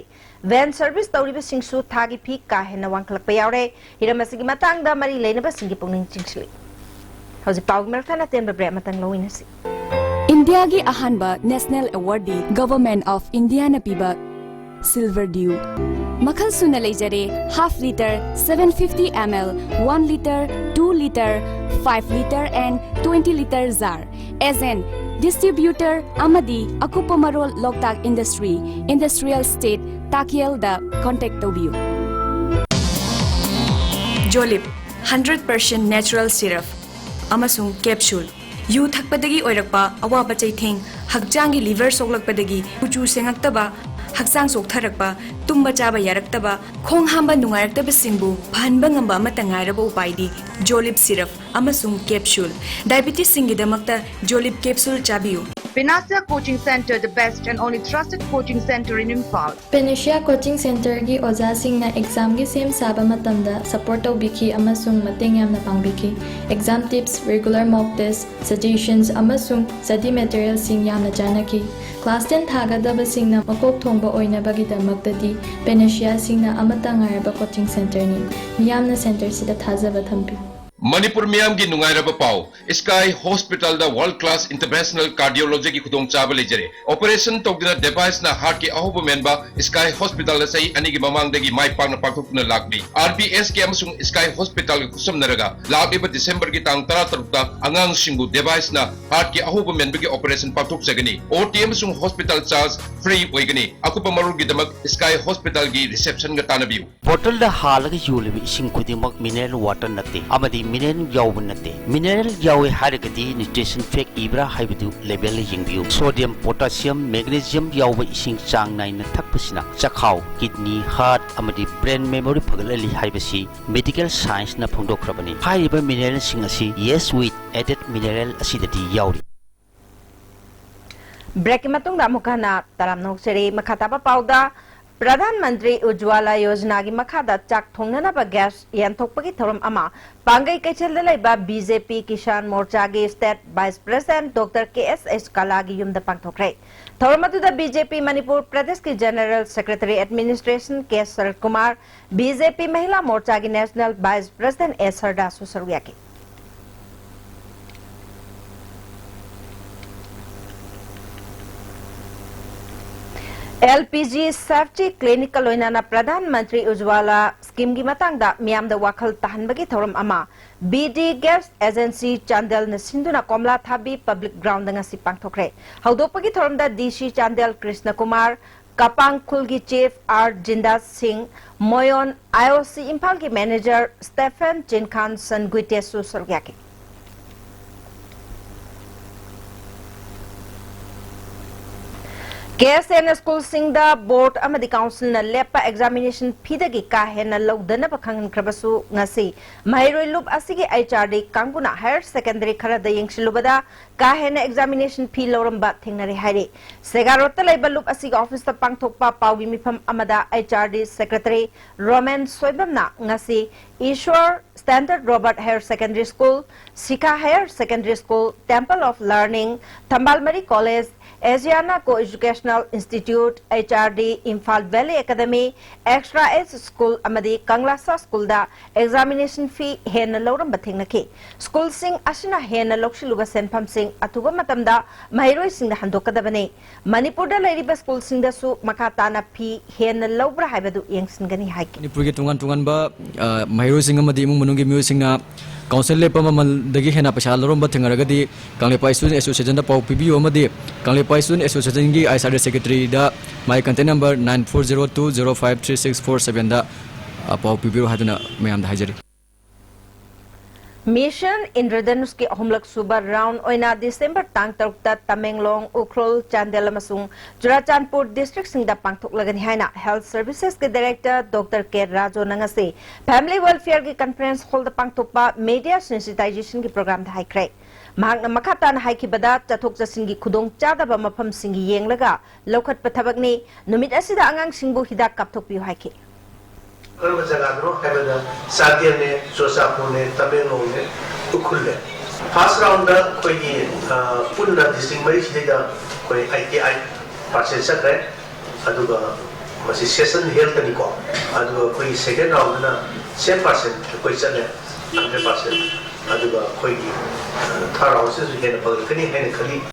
Van service ꯇꯧꯔꯤꯕꯁꯤꯡꯁꯨ ꯊꯥꯒꯤ fee ꯀꯥ ꯍꯦꯟꯅ ꯋꯥꯡꯈꯠꯂꯛꯄ ꯌꯥꯎꯔꯦ꯫ ꯍꯤꯔꯝ ꯑꯁꯤꯒꯤ ꯃꯇꯥꯡꯗ ꯃꯔꯤ ꯂꯩꯅꯕꯁꯤꯡꯒꯤ ꯄꯨꯛꯅꯤꯡ ꯆꯤꯡꯁꯤꯜꯂꯤ꯫ ꯍꯧꯖꯤꯛ ꯄꯥꯎꯒꯤ ꯃꯔꯛ ꯊꯠꯅ ꯑꯇꯦꯟꯕ break ꯑꯃꯇꯪ ꯂꯧꯃꯤꯟꯅꯁꯤ꯫ ꯏꯟꯗꯤꯌꯥꯒꯤ ꯑꯍꯥꯟꯕ national awardꯗꯤ Government of Indiaꯅ ꯄꯤꯕ Silver Dew ꯃꯈꯜ ꯁꯨꯅ ꯂꯩꯖꯔꯦ: half litre, seven fifty ml, one litre, two litre, five litre and twenty litre jar꯫ Agent, distributor ꯑꯃꯗꯤ ꯑꯀꯨꯞꯄ ꯃꯔꯣꯜ ꯂꯣꯛꯇꯥꯛ Industry, Industrial Estate, ꯇꯥꯀꯤꯌꯦꯜꯗ contact ꯇꯧꯕꯤꯌꯨ꯫ Jolib, hundred percent natural syrup ꯑꯃꯁꯨꯡ capsule꯫ U ꯊꯛꯄꯗꯒꯤ ꯑꯣꯏꯔꯛꯄ ꯑꯋꯥꯕ ꯆꯩꯊꯦꯡ, ꯍꯛꯆꯥꯡꯒꯤ liver ꯁꯣꯛꯂꯛꯄꯗꯒꯤ ꯀꯨꯆꯨ ꯁꯦꯡꯉꯛꯇꯕ, ꯍꯛꯆꯥꯡ ꯆꯣꯛꯊꯔꯛꯄ, ꯇꯨꯝꯕ ꯆꯥꯕ ꯌꯥꯔꯛꯇꯕ, ꯈꯣꯡ ꯍꯥꯝꯕ ꯅꯨꯡꯉꯥꯏꯔꯛꯇꯕꯁꯤꯡꯕꯨ ꯐꯍꯟꯕ ꯉꯝꯕ ꯑꯃꯠꯇ ꯉꯥꯏꯔꯕ ꯎꯄꯥꯏꯗꯤ Jolib syrup ꯑꯃꯁꯨꯡ capsule꯫ Diabetesꯁꯤꯡꯒꯤꯗꯃꯛꯇ Jolib capsule ꯆꯥꯕꯤꯌꯨ꯫ Panacea Coaching Center, the best and only trusted coaching center in Imphal. Panacea Coaching Centerꯒꯤ ꯑꯣꯖꯥꯁꯤꯡꯅ ꯑꯦꯛꯖꯥꯝꯒꯤ ꯁꯦꯝ ꯁꯥꯕ ꯃꯇꯝꯗ ꯁꯄꯣꯔꯠ ꯇꯧꯕꯤꯈꯤ ꯑꯃꯁꯨꯡ ꯃꯇꯦꯡ ꯌꯥꯝꯅ ꯄꯥꯡꯕꯤꯈꯤ꯫ ꯑꯦꯛꯖꯥꯝ ꯇꯤꯞꯁ, ꯔꯤꯒꯨꯂꯔ ꯃꯣꯛ ꯇꯦꯁ, ꯁꯖꯦꯁꯟꯁ ꯑꯃꯁꯨꯡ ꯁ꯭ꯇꯗꯤ ꯃꯦꯇꯔꯤꯌꯦꯜꯁꯤꯡ ꯌꯥꯝꯅ ꯆꯥꯟꯅꯈꯤ꯫ ꯀ꯭ꯂꯥꯁ ꯇꯦꯟ ꯊꯥꯒꯗꯕꯁꯤꯡꯅꯃꯛꯇꯗꯤ ꯄꯦꯅꯦꯁꯤꯌꯥꯁꯤꯡꯅ ꯑꯃꯠꯇ ꯉꯥꯏꯔꯕ ꯀꯣꯆꯤꯡ ꯁꯦꯟꯇꯔꯅꯤ꯫ ꯃꯤꯌꯥꯝꯅ ꯁꯦꯟꯇꯔꯁꯤꯗ ꯊꯥꯖꯕ ꯊꯝꯕꯤꯌꯨ꯫ ꯃꯅꯤꯄꯨꯔ ꯃꯤꯌꯥꯝꯒꯤ ꯅꯨꯡꯉꯥꯏꯔꯕ ꯄꯥꯎ, ꯁ꯭ꯀꯥꯏ ꯍꯣꯁꯄꯤꯇꯥꯜꯗ ꯋꯥꯔꯜꯗ ꯀ꯭ꯂꯥꯁ ꯏꯟꯇꯔꯚꯦꯟꯁꯅꯦꯜ ꯀꯥꯔꯗꯤꯑꯣꯂꯣꯖꯤꯒꯤ ꯈꯨꯗꯣꯡꯆꯥꯕ ꯂꯩꯖꯔꯦ꯫ ꯑꯣꯄꯔꯦꯁꯟ ꯇꯧꯗꯨꯅ ꯗꯤꯚꯥꯏꯁꯅ ꯍꯥꯔꯠꯀꯤ ꯑꯍꯧꯕ ꯃꯦꯟꯕ ꯁ꯭ꯀꯥꯏ ꯍꯣꯁꯄꯤꯇꯥꯜꯗ ꯆꯍꯤ ꯑꯅꯤꯒꯤ ꯃꯃꯥꯡꯗꯒꯤ ꯃꯥꯏ ꯄꯥꯛꯅ ꯄꯥꯡꯊꯣꯛꯇꯨꯅ ꯂꯥꯛꯂꯤ꯫ ꯑꯥꯔ ꯕꯤ ꯑꯦꯁ ꯀꯦ ꯑꯃꯁꯨꯡ ꯁ꯭ꯀꯥꯏ ꯍꯣꯁꯄꯤꯇꯥꯜꯒ ꯈꯨꯠꯁꯝꯅꯔꯒ ꯂꯥꯛꯂꯤꯕ ꯗꯤꯁꯦꯝꯕꯔꯒꯤ ꯇꯥꯡ ꯇꯔꯥꯇꯔꯨꯛꯇ ꯑꯉꯥꯡꯁꯤꯡꯕꯨ ꯗꯤꯚꯥꯏꯁꯅ ꯍꯥꯔꯠꯀꯤ ꯑꯍꯧꯕ ꯃꯦꯟꯕꯒꯤ ꯑꯣꯄꯔꯦꯁꯟ ꯄꯥꯡꯊꯣꯛꯆꯒꯅꯤ꯫ ꯑꯣ ꯇꯤ ꯑꯃꯁꯨꯡ ꯍꯣꯁꯄꯤꯇꯥꯜ ꯆꯥꯔꯖ ꯐ꯭ꯔꯤ ꯑꯣꯏꯒꯅꯤ꯫ ꯑꯀꯨꯞꯄ ꯃꯔꯣꯜꯒꯤꯗꯃꯛ ꯁ꯭ꯀꯥꯏ ꯍꯣꯁꯄꯤꯇꯥꯜꯒꯤ ꯔꯤꯁꯦꯞꯁꯟꯒ ꯇꯥꯟꯅꯕꯤꯌꯨ꯫ ꯕꯣꯇꯜꯗ ꯍꯥꯜꯂꯒ ꯌꯣꯜꯂꯤꯕ ꯏꯁꯤꯡ ꯈꯨꯗꯤꯡꯃꯛ ꯃꯤꯅꯔꯦꯜ ꯋꯥꯇꯔ ꯅꯠꯇꯦ ꯑꯃꯗꯤ ꯃꯤꯅꯔꯦꯜ ꯌꯥꯎꯕ ꯅꯠꯇꯦ꯫ ꯃꯤꯅꯔꯦꯜ ꯌꯥꯎꯏ ꯍꯥꯏꯔꯒꯗꯤ ꯅ꯭ꯌꯨꯇ꯭ꯔꯤꯁꯟ ꯐꯦꯛ ꯏꯕ꯭ꯔꯥ ꯍꯥꯏꯕꯗꯨ ꯂꯦꯕꯦꯜꯗ ꯌꯦꯡꯕꯤꯌꯨ꯫ ꯁꯣꯗꯤꯌꯝ, ꯄꯣꯇꯥꯁꯤꯌꯝ, ꯃꯦꯒꯅꯦꯁꯤꯌꯝ ꯌꯥꯎꯕ ꯏꯁꯤꯡ ꯆꯥꯡ ꯅꯥꯏꯅ ꯊꯛꯄꯁꯤꯅ ꯆꯈꯥꯎ, ꯀꯤꯗꯅꯤ, ꯍꯥꯔꯠ ꯑꯃꯗꯤ ꯕ꯭ꯔꯦꯟ ꯃꯦꯃꯣꯔꯤ ꯐꯒꯠꯍꯜꯂꯤ ꯍꯥꯏꯕꯁꯤ ꯃꯦꯗꯤꯀꯦꯜ ꯁꯥꯏꯟꯁꯅ ꯐꯣꯡꯗꯣꯛꯈ꯭ꯔꯕꯅꯤ꯫ ꯍꯥꯏꯔꯤꯕ ꯃꯤꯅꯔꯦꯜꯁꯤꯡ ꯑꯁꯤ ꯌꯦꯁ ꯋꯤꯠ ꯑꯦꯗꯦꯗ ꯃꯤꯅꯔꯦꯜ ꯑꯁꯤꯗꯗꯤ ꯌꯥꯎꯔꯤ꯫ ꯕ꯭ꯔꯦꯛꯀꯤ ꯃꯇꯨꯡꯗ ꯑꯃꯨꯛ ꯍꯟꯅ ꯇꯔꯥꯝꯅ ꯑꯣꯛꯆꯔꯤ꯫ ꯃꯈꯥ ꯇꯥꯕ ꯄꯥꯎꯗ, ꯄ꯭ꯔꯙꯥꯟ ꯃꯟꯇ꯭ꯔꯤ ꯎꯖ꯭ꯋꯥꯂꯥ ꯌꯣꯖꯅꯥꯒꯤ ꯃꯈꯥꯗ ꯆꯥꯛ ꯊꯣꯡꯅꯅꯕ ꯒ꯭ꯌꯥꯁ ꯌꯦꯟꯊꯣꯛꯄꯒꯤ ꯊꯧꯔꯝ ꯑꯃ ꯄꯥꯡꯒꯩ ꯀꯩꯊꯦꯜꯗ ꯂꯩꯕ ꯕꯤ ꯖꯦ ꯄꯤ ꯀꯤꯁꯥꯟ ꯃꯣꯔꯆꯥꯒꯤ state vice president doctor K S S ꯀꯂꯥꯒꯤ ꯌꯨꯝꯗ ꯄꯥꯡꯊꯣꯛꯈ꯭ꯔꯦ꯫ ꯊꯧꯔꯝ ꯑꯗꯨꯗ ꯕꯤ ꯖꯦ ꯄꯤ ꯃꯅꯤꯄꯨꯔ ꯄ꯭ꯔꯗꯦꯁꯀꯤ ꯖꯦꯅꯔꯦꯜ ꯁꯦꯀ꯭ꯔꯦꯇꯔꯤ ꯑꯦꯗꯃꯤꯅꯤꯁꯇ꯭ꯔꯦꯁꯟ ꯀꯦ ꯁꯔꯠ ꯀꯨꯃꯥꯔ, ꯕꯤ ꯖꯦ ꯄꯤ ꯃꯍꯤꯂꯥ ꯃꯣꯔꯆꯥꯒꯤ ꯅꯦꯁꯅꯦꯜ ꯚꯥꯏꯁ ꯄ꯭ꯔꯦꯁꯤꯗꯦꯟꯠ ꯑꯦ ꯁꯔꯗꯥꯁꯨ ꯁꯔꯨꯛ ꯌꯥꯈꯤ꯫ ꯑꯦꯜ ꯄꯤ ꯖꯤ ꯁꯦꯐꯇꯤ ꯀ꯭ꯂꯤꯅꯤꯛꯀ ꯂꯣꯏꯅꯅ ꯄ꯭ꯔꯙꯥꯟ ꯃꯟꯇ꯭ꯔꯤ ꯎꯖ꯭ꯋꯥꯂꯥ ꯁ꯭ꯀꯤꯝꯒꯤ ꯃꯇꯥꯡꯗ ꯃꯤꯌꯥꯝꯗ ꯋꯥꯈꯜ ꯇꯥꯍꯟꯕꯒꯤ ꯊꯧꯔꯝ ꯑꯃ ꯕꯤ ꯗꯤ ꯒ꯭ꯌꯥꯁ ꯑꯦꯖꯦꯟꯁꯤ ꯆꯥꯟꯗꯦꯜꯅ ꯁꯤꯟꯗꯨꯅ ꯀꯣꯝꯂꯥ ꯊꯥꯕꯤ ꯄꯕ꯭ꯂꯤꯛ ꯒ꯭ꯔꯥꯎꯟꯗ ꯉꯁꯤ ꯄꯥꯡꯊꯣꯛꯈ꯭ꯔꯦ꯫ ꯍꯧꯗꯣꯛꯄꯒꯤ ꯊꯧꯔꯝꯗ ꯗꯤ ꯁꯤ ꯆꯥꯟꯗꯦꯜ ꯀ꯭ꯔꯤꯁꯅ ꯀꯨꯃꯥꯔ, ꯀꯄꯥꯡ ꯈꯨꯜꯒꯤ ꯆꯤꯐ ꯑꯥꯔ ꯖꯤꯟꯗꯥ ꯁꯤꯡ, ꯃꯣꯌꯣꯟ ꯑꯥꯏ ꯑꯣ ꯁꯤ ꯏꯝꯐꯥꯜꯒꯤ ꯃꯦꯅꯦꯖꯔ ꯁ꯭ꯇꯦꯐꯦꯟ ꯆꯤꯟꯈꯥꯟ ꯁꯟꯒꯨꯏꯇꯦꯁꯨ ꯁꯔꯨꯛ ꯌꯥꯈꯤ꯫ ꯀꯦ ꯑꯦꯁ ꯑꯦꯟ ꯁ꯭ꯀꯨꯜꯁꯤꯡꯗ ꯕꯣꯔꯗ ꯑꯃꯗꯤ ꯀꯥꯎꯟꯁꯤꯜꯅ ꯂꯦꯞꯄ ꯑꯦꯛꯖꯥꯃꯤꯅꯦꯁꯟ ꯐꯤꯗꯒꯤ ꯀꯥ ꯍꯦꯟꯅ ꯂꯧꯗꯅꯕ ꯈꯪꯍꯟꯈ꯭ꯔꯕꯁꯨ, ꯉꯁꯤ ꯃꯍꯩꯔꯣꯏ ꯂꯨꯞ ꯑꯁꯤꯒꯤ ꯑꯩꯆ ꯑꯥꯔ ꯗꯤ ꯀꯥꯡꯕꯨꯅ ꯍꯥꯌꯔ ꯁꯦꯀꯦꯟꯗꯔꯤ ꯈꯔꯗ ꯌꯦꯡꯁꯤꯜꯂꯨꯕꯗ ꯀꯥ ꯍꯦꯟꯅ ꯑꯦꯛꯖꯥꯃꯤꯅꯦꯁꯟ ꯐꯤ ꯂꯧꯔꯝꯕ ꯊꯦꯡꯅꯔꯦ ꯍꯥꯏꯔꯤ꯫ ꯁꯦꯒꯥꯔꯣꯠꯇ ꯂꯩꯕ ꯂꯨꯞ ꯑꯁꯤꯒꯤ ꯑꯣꯐꯤꯁꯇ ꯄꯥꯡꯊꯣꯛꯄ ꯄꯥꯎꯒꯤ ꯃꯤꯐꯝ ꯑꯃꯗ H R D secretary Romen ꯁꯣꯏꯕꯝꯅ ꯉꯁꯤ Ishwar standard Robert higher secondary school, Shikha higher secondary school, temple of learning, Thambalmari college, Asiana co educational institute, H R D, Imphal valley academy, extra edge school ꯑꯃꯗꯤ ꯀꯪꯂꯥꯁꯥ ꯁ꯭ꯀꯨꯜꯗ ꯑꯦꯛꯖꯥꯃꯤꯅꯦꯁꯟ ꯐꯤ ꯍꯦꯟꯅ ꯂꯧꯔꯝꯕ ꯊꯦꯡꯅꯈꯤ꯫ ꯁ꯭ꯀꯨꯜꯁꯤꯡ ꯑꯁꯤꯅ ꯍꯦꯟꯅ ꯂꯧꯁꯤꯜꯂꯨꯕ ꯁꯦꯟꯐꯝꯁꯤꯡ ꯑꯊꯨꯕ ꯃꯇꯝꯗ ꯃꯍꯩꯔꯣꯏꯁꯤꯡꯗ ꯍꯟꯗꯣꯛꯀꯗꯕꯅꯤ꯫ ꯃꯅꯤꯄꯨꯔꯗ ꯂꯩꯔꯤꯕ ꯁ꯭ꯀꯨꯜꯁꯤꯡꯗꯁꯨ ꯃꯈꯥ ꯇꯥꯅ ꯐꯤ ꯍꯦꯟꯅ ꯂꯧꯕ꯭ꯔꯥ ꯍꯥꯏꯕꯗꯨ ꯌꯦꯡꯁꯤꯟꯒꯅꯤ ꯍꯥꯏꯈꯤ꯫ ꯃꯅꯤꯄꯨꯔꯒꯤ ꯇꯣꯉꯥꯟ ꯇꯣꯉꯥꯟꯕ, ꯑ, ꯃꯍꯩꯔꯣꯏꯁꯤꯡ ꯑꯃꯗꯤ ꯏꯃꯨꯡ ꯃꯅꯨꯡꯒꯤ ꯃꯤꯑꯣꯏꯁꯤꯡꯅ ꯀꯥꯎꯟꯁꯤꯜ ꯂꯦꯞꯄ ꯃꯃꯜꯗꯒꯤ ꯍꯦꯟꯅ ꯄꯩꯁꯥ ꯂꯧꯔꯝꯕ ꯊꯦꯡꯅꯔꯒꯗꯤ ꯀꯪꯂꯩꯄꯥꯛ ꯏꯁꯇꯨꯗꯦꯟ ꯑꯦꯁꯣꯁꯤꯌꯦꯁꯟꯗ ꯄꯥꯎ ꯄꯤꯕꯤꯌꯨ ꯑꯃꯗꯤ ꯀꯪꯂꯩꯄꯥꯛ ꯏꯁꯇꯨꯗꯦꯟ ꯑꯦꯁꯣꯁꯤꯌꯦꯁꯟꯒꯤ ꯑꯥꯏ ꯑꯦꯁ ꯑꯥꯔ ꯗꯤ ꯁꯦꯀ꯭ꯔꯦꯇꯔꯤꯗ my contact number nine four zero two zero five three six four seven ꯗ, ꯑ, ꯄꯥꯎ ꯄꯤꯕꯤꯌꯨ ꯍꯥꯏꯗꯨꯅ ꯃꯌꯥꯝꯗ ꯍꯥꯏꯖꯔꯤ꯫ ꯃꯤꯁꯟ ꯏꯟꯗ꯭ꯔꯙꯅꯨꯁꯀꯤ ꯑꯍꯨꯝꯂꯛ ꯁꯨꯕ ꯔꯥꯎꯟ ꯑꯣꯏꯅ ꯗꯤꯁꯦꯝꯕꯔ ꯇꯥꯡ ꯇꯔꯨꯛꯇ ꯇꯃꯦꯡꯂꯣꯡ, ꯎꯈ꯭ꯔꯨꯜ, ꯆꯥꯟꯗꯦꯜ ꯑꯃꯁꯨꯡ ꯆꯨꯔꯥꯆꯥꯟꯄꯨꯔ ꯗꯤꯁꯇ꯭ꯔꯤꯛꯁꯤꯡꯗ ꯄꯥꯡꯊꯣꯛꯂꯒꯅꯤ ꯍꯥꯏꯅ ꯍꯦꯜꯊ ꯁꯔꯚꯤꯁꯦꯁꯀꯤ ꯗꯥꯏꯔꯦꯛꯇꯔ ꯗꯣꯛꯇꯔ ꯀꯦ ꯔꯥꯖꯣꯅ ꯉꯁꯤ ꯐꯦꯃꯤꯂꯤ ꯋꯦꯜꯐꯤꯌꯔꯒꯤ ꯀꯟꯐꯔꯦꯟꯁ ꯍꯣꯜꯗ ꯄꯥꯡꯊꯣꯛꯄ ꯃꯦꯗꯤꯌꯥ ꯁꯦꯟꯁꯤꯇꯥꯏꯖꯦꯁꯟꯒꯤ ꯄ꯭ꯔꯣꯒ꯭ꯔꯥꯝꯗ ꯍꯥꯏꯈ꯭ꯔꯦ꯫ ꯃꯍꯥꯛꯅ ꯃꯈꯥ ꯇꯥꯅ ꯍꯥꯏꯈꯤꯕꯗ, ꯆꯠꯊꯣꯛ ꯆꯠꯁꯤꯟꯒꯤ ꯈꯨꯗꯣꯡꯆꯥꯗꯕ ꯃꯐꯝꯁꯤꯡ ꯌꯦꯡꯂꯒ ꯂꯧꯈꯠꯄ ꯊꯕꯛꯅꯤ꯫ ꯅꯨꯃꯤꯠ ꯑꯁꯤꯗ ꯑꯉꯥꯡꯁꯤꯡꯕꯨ ꯍꯤꯗꯥꯛ ꯀꯥꯞꯊꯣꯛꯄꯤꯌꯨ ꯍꯥꯏꯈꯤ꯫ ꯀꯔꯝꯕ ꯖꯒꯥꯗꯅꯣ ꯍꯥꯏꯕꯗ, ꯆꯥꯟꯗꯦꯜꯅꯦ, ꯆꯨꯔꯆꯥꯟꯄꯨꯔꯅꯦ, ꯇꯃꯦꯡꯂꯣꯡꯅꯦ, ꯎꯈ꯭ꯔꯨꯜꯅꯦ꯫ ꯐꯥꯔꯁ ꯔꯥꯎꯟꯗ ꯑꯩꯈꯣꯏꯒꯤ, ꯑ, ꯄꯨꯟꯅ ꯗꯤꯁꯇ꯭ꯔꯤꯛ ꯃꯔꯤꯁꯤꯗꯩꯗ ꯑꯩꯈꯣꯏ eighty eight percent ꯆꯠꯈ꯭ꯔꯦ꯫ ꯑꯗꯨꯒ ꯃꯁꯤ ꯁꯦꯁꯟ ꯍꯦꯜꯠꯇꯅꯤꯀꯣ꯫ ꯑꯗꯨꯒ ꯑꯩꯈꯣꯏꯒꯤ ꯁꯦꯀꯦꯟ ꯔꯥꯎꯟꯗꯅ same percent ꯑꯩꯈꯣꯏ ꯆꯠꯂꯦ, hundred percent꯫ ꯑꯗꯨꯒ ꯑꯩꯈꯣꯏꯒꯤ, ꯑ, ꯊꯥꯔꯠ ꯔꯥꯎꯟꯁꯤꯗꯁꯨ ꯍꯦꯟꯅ ꯐꯒꯠꯀꯅꯤ ꯍꯥꯏꯅ ꯈꯜꯂꯤ꯫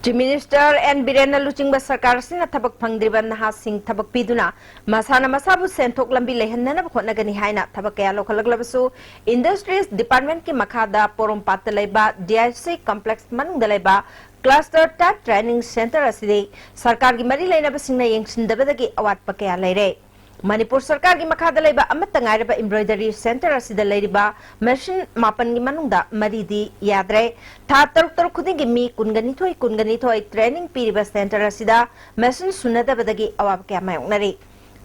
ꯆꯤꯐ ꯃꯤꯅꯤꯁꯇꯔ ꯑꯦꯟ ꯕꯤꯔꯦꯟꯅ ꯂꯨꯆꯤꯡꯕ ꯁꯔꯀꯥꯔ ꯑꯁꯤꯅ ꯊꯕꯛ ꯐꯪꯗ꯭ꯔꯤꯕ ꯅꯍꯥꯁꯤꯡ ꯊꯕꯛ ꯄꯤꯗꯨꯅ ꯃꯁꯥꯅ ꯃꯁꯥꯕꯨ ꯁꯦꯟꯊꯣꯛ ꯂꯝꯕꯤ ꯂꯩꯍꯟꯅꯅꯕ ꯍꯣꯠꯅꯒꯅꯤ ꯍꯥꯏꯅ ꯊꯕꯛ ꯀꯌꯥ ꯂꯧꯈꯠꯂꯛꯂꯕꯁꯨ, ꯏꯟꯗꯁꯇ꯭ꯔꯤꯁ ꯗꯤꯄꯥꯔꯠꯃꯦꯟꯠꯀꯤ ꯃꯈꯥꯗ ꯄꯣꯔꯣꯝꯄꯥꯠꯇ ꯂꯩꯕ ꯗꯤ ꯑꯥꯏ ꯁꯤ ꯀꯝꯄ꯭ꯂꯦꯛꯁ ꯃꯅꯨꯡꯗ ꯂꯩꯕ ꯀ꯭ꯂꯁꯇꯔ ꯇꯥꯏꯞ ꯇ꯭ꯔꯦꯅꯤꯡ ꯁꯦꯟꯇꯔ ꯑꯁꯤꯗꯤ ꯁꯔꯀꯥꯔꯒꯤ ꯃꯔꯤ ꯂꯩꯅꯕꯁꯤꯡꯅ ꯌꯦꯡꯁꯤꯟꯗꯕꯗꯒꯤ ꯑꯋꯥꯠꯄ ꯀꯌꯥ ꯂꯩꯔꯦ꯫ ꯃꯅꯤꯄꯨꯔ ꯁꯔꯀꯥꯔꯒꯤ ꯃꯈꯥꯗ ꯂꯩꯕ ꯑꯃꯠꯇ ꯉꯥꯏꯔꯕ embroidery centre ꯑꯁꯤꯗ ꯂꯩꯔꯤꯕ machine ꯃꯥꯄꯟꯒꯤ ꯃꯅꯨꯡꯗ ꯃꯔꯤꯗꯤ ꯌꯥꯗ꯭ꯔꯦ꯫ ꯊꯥ ꯇꯔꯨꯛ ꯇꯔꯨꯛ ꯈꯨꯗꯤꯡꯒꯤ ꯃꯤ ꯀꯨꯟꯒ ꯅꯤꯊꯣꯏ, ꯀꯨꯟꯒ ꯅꯤꯊꯣꯏ training ꯄꯤꯔꯤꯕ centre ꯑꯁꯤꯗ machine ꯁꯨꯅꯗꯕꯗꯒꯤ ꯑꯋꯥꯕ ꯀꯌꯥ ꯃꯥꯌꯣꯛꯅꯔꯤ꯫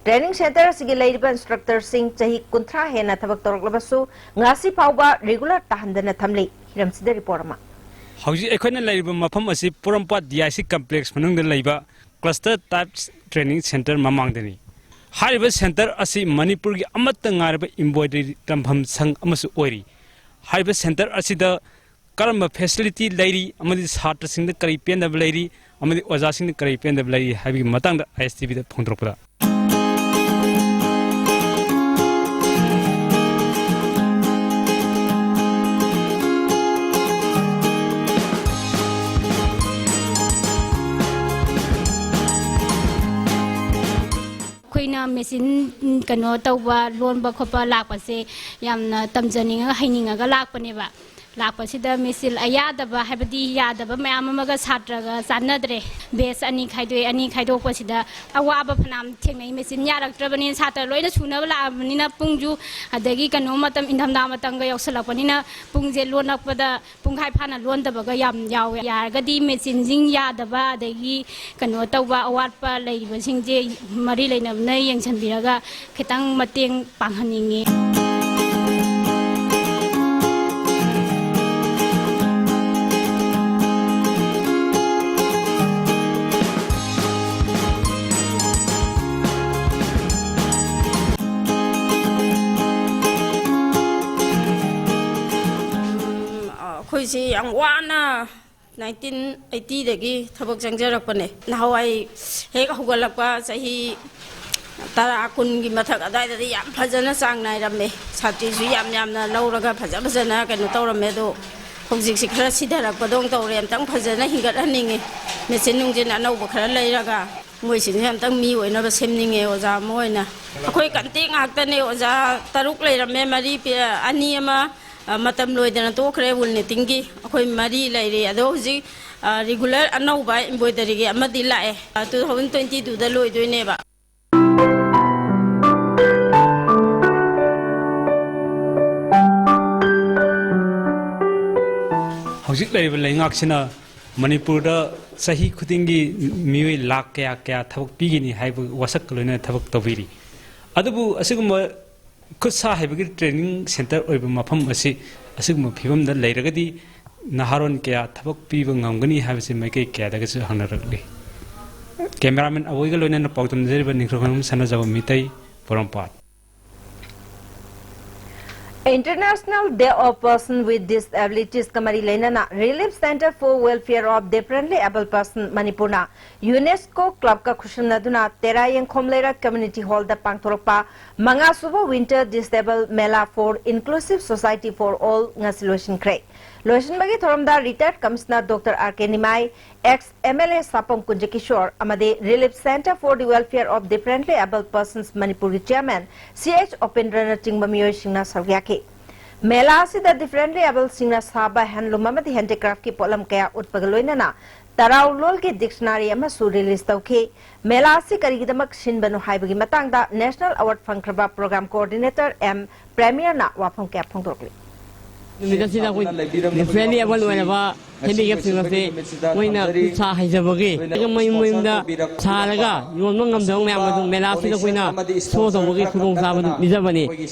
Training centre ꯑꯁꯤꯒꯤ ꯂꯩꯔꯤꯕ instructorꯁꯤꯡ ꯆꯍꯤ ꯀꯨꯟꯊ꯭ꯔꯥ ꯍꯦꯟꯅ ꯊꯕꯛ ꯇꯧꯔꯛꯂꯕꯁꯨ ꯉꯁꯤ ꯐꯥꯎꯕ regular ꯇꯥꯍꯟꯗꯅ ꯊꯝꯂꯤ꯫ ꯍꯤꯔꯝꯁꯤꯗ report ꯑꯃ꯫ ꯍꯧꯖꯤꯛ ꯑꯩꯈꯣꯏꯅ ꯂꯩꯔꯤꯕ ꯃꯐꯝ ꯑꯁꯤ ꯄꯣꯔꯣꯝꯄꯥꯠ D I C complex ꯃꯅꯨꯡꯗ ꯂꯩꯕ cluster types training centre ꯃꯃꯥꯡꯗꯅꯤ꯫ ꯍꯥꯏꯔꯤꯕ centre ꯑꯁꯤ ꯃꯅꯤꯄꯨꯔꯒꯤ ꯑꯃꯠꯇ ꯉꯥꯏꯔꯕ embroidery ꯇꯝꯐꯝ ꯁꯪ ꯑꯃꯁꯨ ꯑꯣꯏꯔꯤ꯫ ꯍꯥꯏꯔꯤꯕ centre ꯑꯁꯤꯗ ꯀꯔꯝꯕ facility ꯂꯩꯔꯤ ꯑꯃꯗꯤ ꯁꯥꯇ꯭ꯔꯁꯤꯡꯗ ꯀꯔꯤ ꯄꯦꯟꯗꯕ ꯂꯩꯔꯤ ꯑꯃꯗꯤ ꯑꯣꯖꯥꯁꯤꯡꯗ ꯀꯔꯤ ꯄꯦꯟꯗꯕ ꯂꯩꯔꯤ ꯍꯥꯏꯕꯒꯤ ꯃꯇꯥꯡꯗ I S T Vꯗ ꯐꯣꯡꯗꯣꯔꯛꯄꯗ꯫ ꯑꯩꯈꯣꯏꯅ machine, ꯎꯝ, ꯀꯩꯅꯣ ꯇꯧꯕ, ꯂꯣꯟꯕ ꯈꯣꯠꯄ ꯂꯥꯛꯄꯁꯦ ꯌꯥꯝꯅ ꯇꯝꯖꯅꯤꯡꯉꯒ, ꯍꯩꯅꯤꯡꯉꯒ ꯂꯥꯛꯄꯅꯦꯕ꯫ ꯂꯥꯛꯄꯁꯤꯗ machine ꯑꯌꯥꯗꯕ, ꯍꯥꯏꯕꯗꯤ ꯌꯥꯗꯕ ꯃꯌꯥꯝ ꯑꯃꯒ ꯁꯥꯇ꯭ꯔꯒ ꯆꯥꯟꯅꯗ꯭ꯔꯦ꯫ Batch ꯑꯅꯤ ꯈꯥꯏꯗꯣꯛꯑꯦ, ꯑꯅꯤ ꯈꯥꯏꯗꯣꯛꯄꯁꯤꯗ ꯑꯋꯥꯕ ꯐꯅꯌꯥꯝ ꯊꯦꯡꯅꯩ꯫ Machine ꯌꯥꯔꯛꯇ꯭ꯔꯕꯅꯤꯅ, ꯁꯥꯇ꯭ꯔ ꯂꯣꯏꯅ ꯁꯨꯅꯕ ꯂꯥꯛꯑꯕꯅꯤꯅ, ꯄꯨꯡꯁꯨ, ꯑꯗꯒꯤ ꯀꯩꯅꯣ ꯃꯇꯝ, ꯏꯪꯊꯝꯊꯥ ꯃꯇꯝꯒ ꯌꯧꯁꯜꯂꯛꯄꯅꯤꯅ, ꯄꯨꯡꯁꯦ ꯂꯣꯜꯂꯛꯄꯗ ꯄꯨꯡꯈꯥꯏ ꯐꯥꯅ ꯂꯣꯟꯗꯕꯒ ꯌꯥꯝ ꯌꯥꯎꯋꯦ꯫ ꯌꯥꯔꯒꯗꯤ machineꯁꯤꯡ ꯌꯥꯗꯕ ꯑꯗꯒꯤ ꯀꯩꯅꯣ ꯇꯧꯕ ꯑꯋꯥꯠꯄ ꯂꯩꯔꯤꯕꯁꯤꯡꯁꯦ ꯃꯔꯤ ꯂꯩꯅꯕꯅ ꯌꯦꯡꯁꯤꯟꯕꯤꯔꯒ ꯈꯤꯇꯪ ꯃꯇꯦꯡ ꯄꯥꯡꯍꯟꯅꯤꯡꯉꯤ꯫ ꯎꯝ, ꯑꯩꯈꯣꯏꯁꯤ ꯌꯥꯝ ꯋꯥꯅ nineteen eightyꯗꯒꯤ ꯊꯕꯛ ꯆꯪꯖꯔꯛꯄꯅꯦ꯫ ꯅꯍꯥꯟꯋꯥꯏ ꯍꯦꯛ ꯍꯧꯒꯠꯂꯛꯄ ꯆꯍꯤ ꯇꯔꯥ, ꯀꯨꯟꯒꯤ ꯃꯊꯛ ꯑꯗꯨꯋꯥꯏꯗꯗꯤ ꯌꯥꯝ ꯐꯖꯅ ꯆꯥꯡ ꯅꯥꯏꯔꯝꯃꯦ꯫ ꯁꯥꯇ꯭ꯔꯤꯁꯨ ꯌꯥꯝ ꯌꯥꯝꯅ ꯂꯧꯔꯒ ꯐꯖ ꯐꯖꯅ ꯀꯩꯅꯣ ꯇꯧꯔꯝꯃꯦ꯫ ꯑꯗꯣ ꯍꯧꯖꯤꯛꯁꯤ ꯈꯔ ꯁꯤꯊꯔꯛꯄꯗꯧꯅ ꯇꯧꯔꯦ꯫ ꯑꯝꯇꯪ ꯐꯖꯅ ꯍꯤꯡꯒꯠꯍꯟꯅꯤꯡꯉꯤ꯫ Machine ꯅꯨꯡꯖꯤꯟ ꯑꯅꯧꯕ ꯈꯔ ꯂꯩꯔꯒ ꯃꯣꯏꯁꯤꯡꯁꯦ ꯑꯝꯇꯪ ꯃꯤ ꯑꯣꯏꯅꯕ ꯁꯦꯝꯅꯤꯡꯉꯦ ꯑꯣꯖꯥ ꯑꯃ ꯑꯣꯏꯅ꯫ ꯑꯩꯈꯣꯏ contact ꯉꯥꯛꯇꯅꯦ ꯑꯣꯖꯥ, ꯇꯔꯨꯛ ꯂꯩꯔꯝꯃꯦ, ꯃꯔꯤ ꯄꯤ-, ꯑꯅꯤ ꯑꯃ, ꯑ, ꯃꯇꯝ ꯂꯣꯏꯗꯅ ꯇꯣꯛꯈ꯭ꯔꯦ wool knittingꯒꯤ꯫ ꯑꯩꯈꯣꯏ ꯃꯔꯤ ꯂꯩꯔꯤ꯫ ꯑꯗꯣ ꯍꯧꯖꯤꯛ, ꯑ, regular ꯑꯅꯧꯕ embroideryꯒꯤ ꯑꯃꯗꯤ ꯂꯥꯛꯑꯦ꯫ ꯑ, two thousand twenty twoꯗ ꯂꯣꯏꯗꯣꯏꯅꯦꯕ꯫ ꯍꯧꯖꯤꯛ ꯂꯩꯔꯤꯕ ꯂꯩꯉꯥꯛꯁꯤꯅ ꯃꯅꯤꯄꯨꯔꯗ ꯆꯍꯤ ꯈꯨꯗꯤꯡꯒꯤ ꯃꯤꯑꯣꯏ ꯂꯥꯈ ꯀꯌꯥ ꯀꯌꯥ ꯊꯕꯛ ꯄꯤꯒꯅꯤ ꯍꯥꯏꯕ ꯋꯥꯁꯛꯀ ꯂꯣꯏꯅꯅ ꯊꯕꯛ ꯇꯧꯕꯤꯔꯤ꯫ ꯑꯗꯨꯕꯨ ꯑꯁꯤꯒꯨꯝꯕ ꯈꯨꯠ ꯁꯥ ꯍꯩꯕꯒꯤ training centre ꯑꯣꯏꯕ ꯃꯐꯝ ꯑꯁꯤ ꯑꯁꯤꯒꯨꯝꯕ ꯐꯤꯕꯝꯗ ꯂꯩꯔꯒꯗꯤ ꯅꯍꯥꯔꯣꯟ ꯀꯌꯥ ꯊꯕꯛ ꯄꯤꯕ ꯉꯝꯒꯅꯤ ꯍꯥꯏꯕꯁꯤ ꯃꯥꯏꯀꯩ ꯀꯌꯥꯗꯒꯤꯁꯨ ꯍꯪꯅꯔꯛꯂꯤ꯫ Cameraman ꯑꯕꯣꯏꯒ ꯂꯣꯏꯅꯅ ꯄꯥꯎꯗꯝꯖꯔꯤꯕ ꯅꯤꯡꯊꯧꯈꯣꯡꯕꯝ ꯁꯅꯥꯖꯥꯎꯕ ꯃꯤꯇꯩ, ꯄꯣꯔꯣꯝꯄꯥꯠ꯫ International Day of Person with Disabilitiesꯀ ꯃꯔꯤ ꯂꯩꯅꯅ Relief Centre for Welfare of Differently Abled Person ꯃꯅꯤꯄꯨꯔꯅ UNESCO clubꯀ ꯈꯨꯠꯁꯝꯅꯗꯨꯅ ꯇꯦꯔꯥ ꯌꯦꯡꯈꯣꯝ ꯂꯩꯔꯛ community hallꯗ ꯄꯥꯡꯊꯣꯔꯛꯄ ꯃꯉꯥ ꯁꯨꯕ Winter Disable Mela for Inclusive Society for All ꯉꯁꯤ ꯂꯣꯏꯁꯤꯟꯈ꯭ꯔꯦ꯫ ꯂꯣꯏꯁꯤꯟꯕꯒꯤ ꯊꯧꯔꯝꯗ retired commissioner Doctor R K ꯅꯤꯃꯥꯏ, ex MLA ꯁꯥꯄꯝ ꯀꯨꯟꯖꯀꯤꯁꯣꯔ ꯑꯃꯗꯤ Relief Centre for the Welfare of Differently Abled Persons ꯃꯅꯤꯄꯨꯔꯒꯤ chairman ꯁꯤ ꯑꯦꯆ ꯎꯄꯦꯟꯗ꯭ꯔꯅꯆꯤꯡꯕ ꯃꯤꯑꯣꯏꯁꯤꯡꯅ ꯁꯔꯨꯛ ꯌꯥꯈꯤ꯫ ꯃꯦꯂꯥ ꯑꯁꯤꯗ differently abledꯁꯤꯡꯅ ꯁꯥꯕ handloom ꯑꯃꯗꯤ handicraftꯀꯤ ꯄꯣꯠꯂꯝ ꯀꯌꯥ ꯎꯠꯄꯒ ꯂꯣꯏꯅꯅ ꯇꯔꯥꯎ ꯂꯣꯜꯒꯤ dictionary ꯑꯃꯁꯨ release ꯇꯧꯈꯤ꯫ ꯃꯦꯂꯥ ꯑꯁꯤ ꯀꯔꯤꯒꯤꯗꯃꯛ ꯁꯤꯟꯕꯅꯣ ꯍꯥꯏꯕꯒꯤ ꯃꯇꯥꯡꯗ national award ꯐꯪꯈ꯭ꯔꯕ program coordinator ꯑꯦꯝ ꯄ꯭ꯔꯦꯃꯤꯌꯔꯅ ꯋꯥꯐꯝ ꯀꯌꯥ ꯐꯣꯡꯗꯣꯔꯛꯂꯤ꯫ ꯅꯨꯃꯤꯠ ꯑꯁꯤꯗ ꯑꯩꯈꯣꯏ differently able ꯑꯣꯏꯔꯕ handicapeꯁꯤꯡ ꯑꯁꯤ ꯃꯣꯏꯅ ꯈꯨꯠ ꯁꯥ ꯍꯩꯖꯕꯒꯤ ꯃꯌꯨꯝ ꯃꯌꯨꯝꯗ ꯁꯥꯔꯒ ꯌꯣꯟꯕ ꯉꯝꯗꯕ ꯃꯌꯥꯝ ꯑꯗꯨ ꯃꯦꯂꯥꯁꯤꯗ ꯑꯩꯈꯣꯏꯅ show ꯇꯧꯕꯒꯤ ꯈꯨꯗꯣꯡꯆꯥꯕ ꯑꯗꯨ ꯄꯤꯖꯕꯅꯤ꯫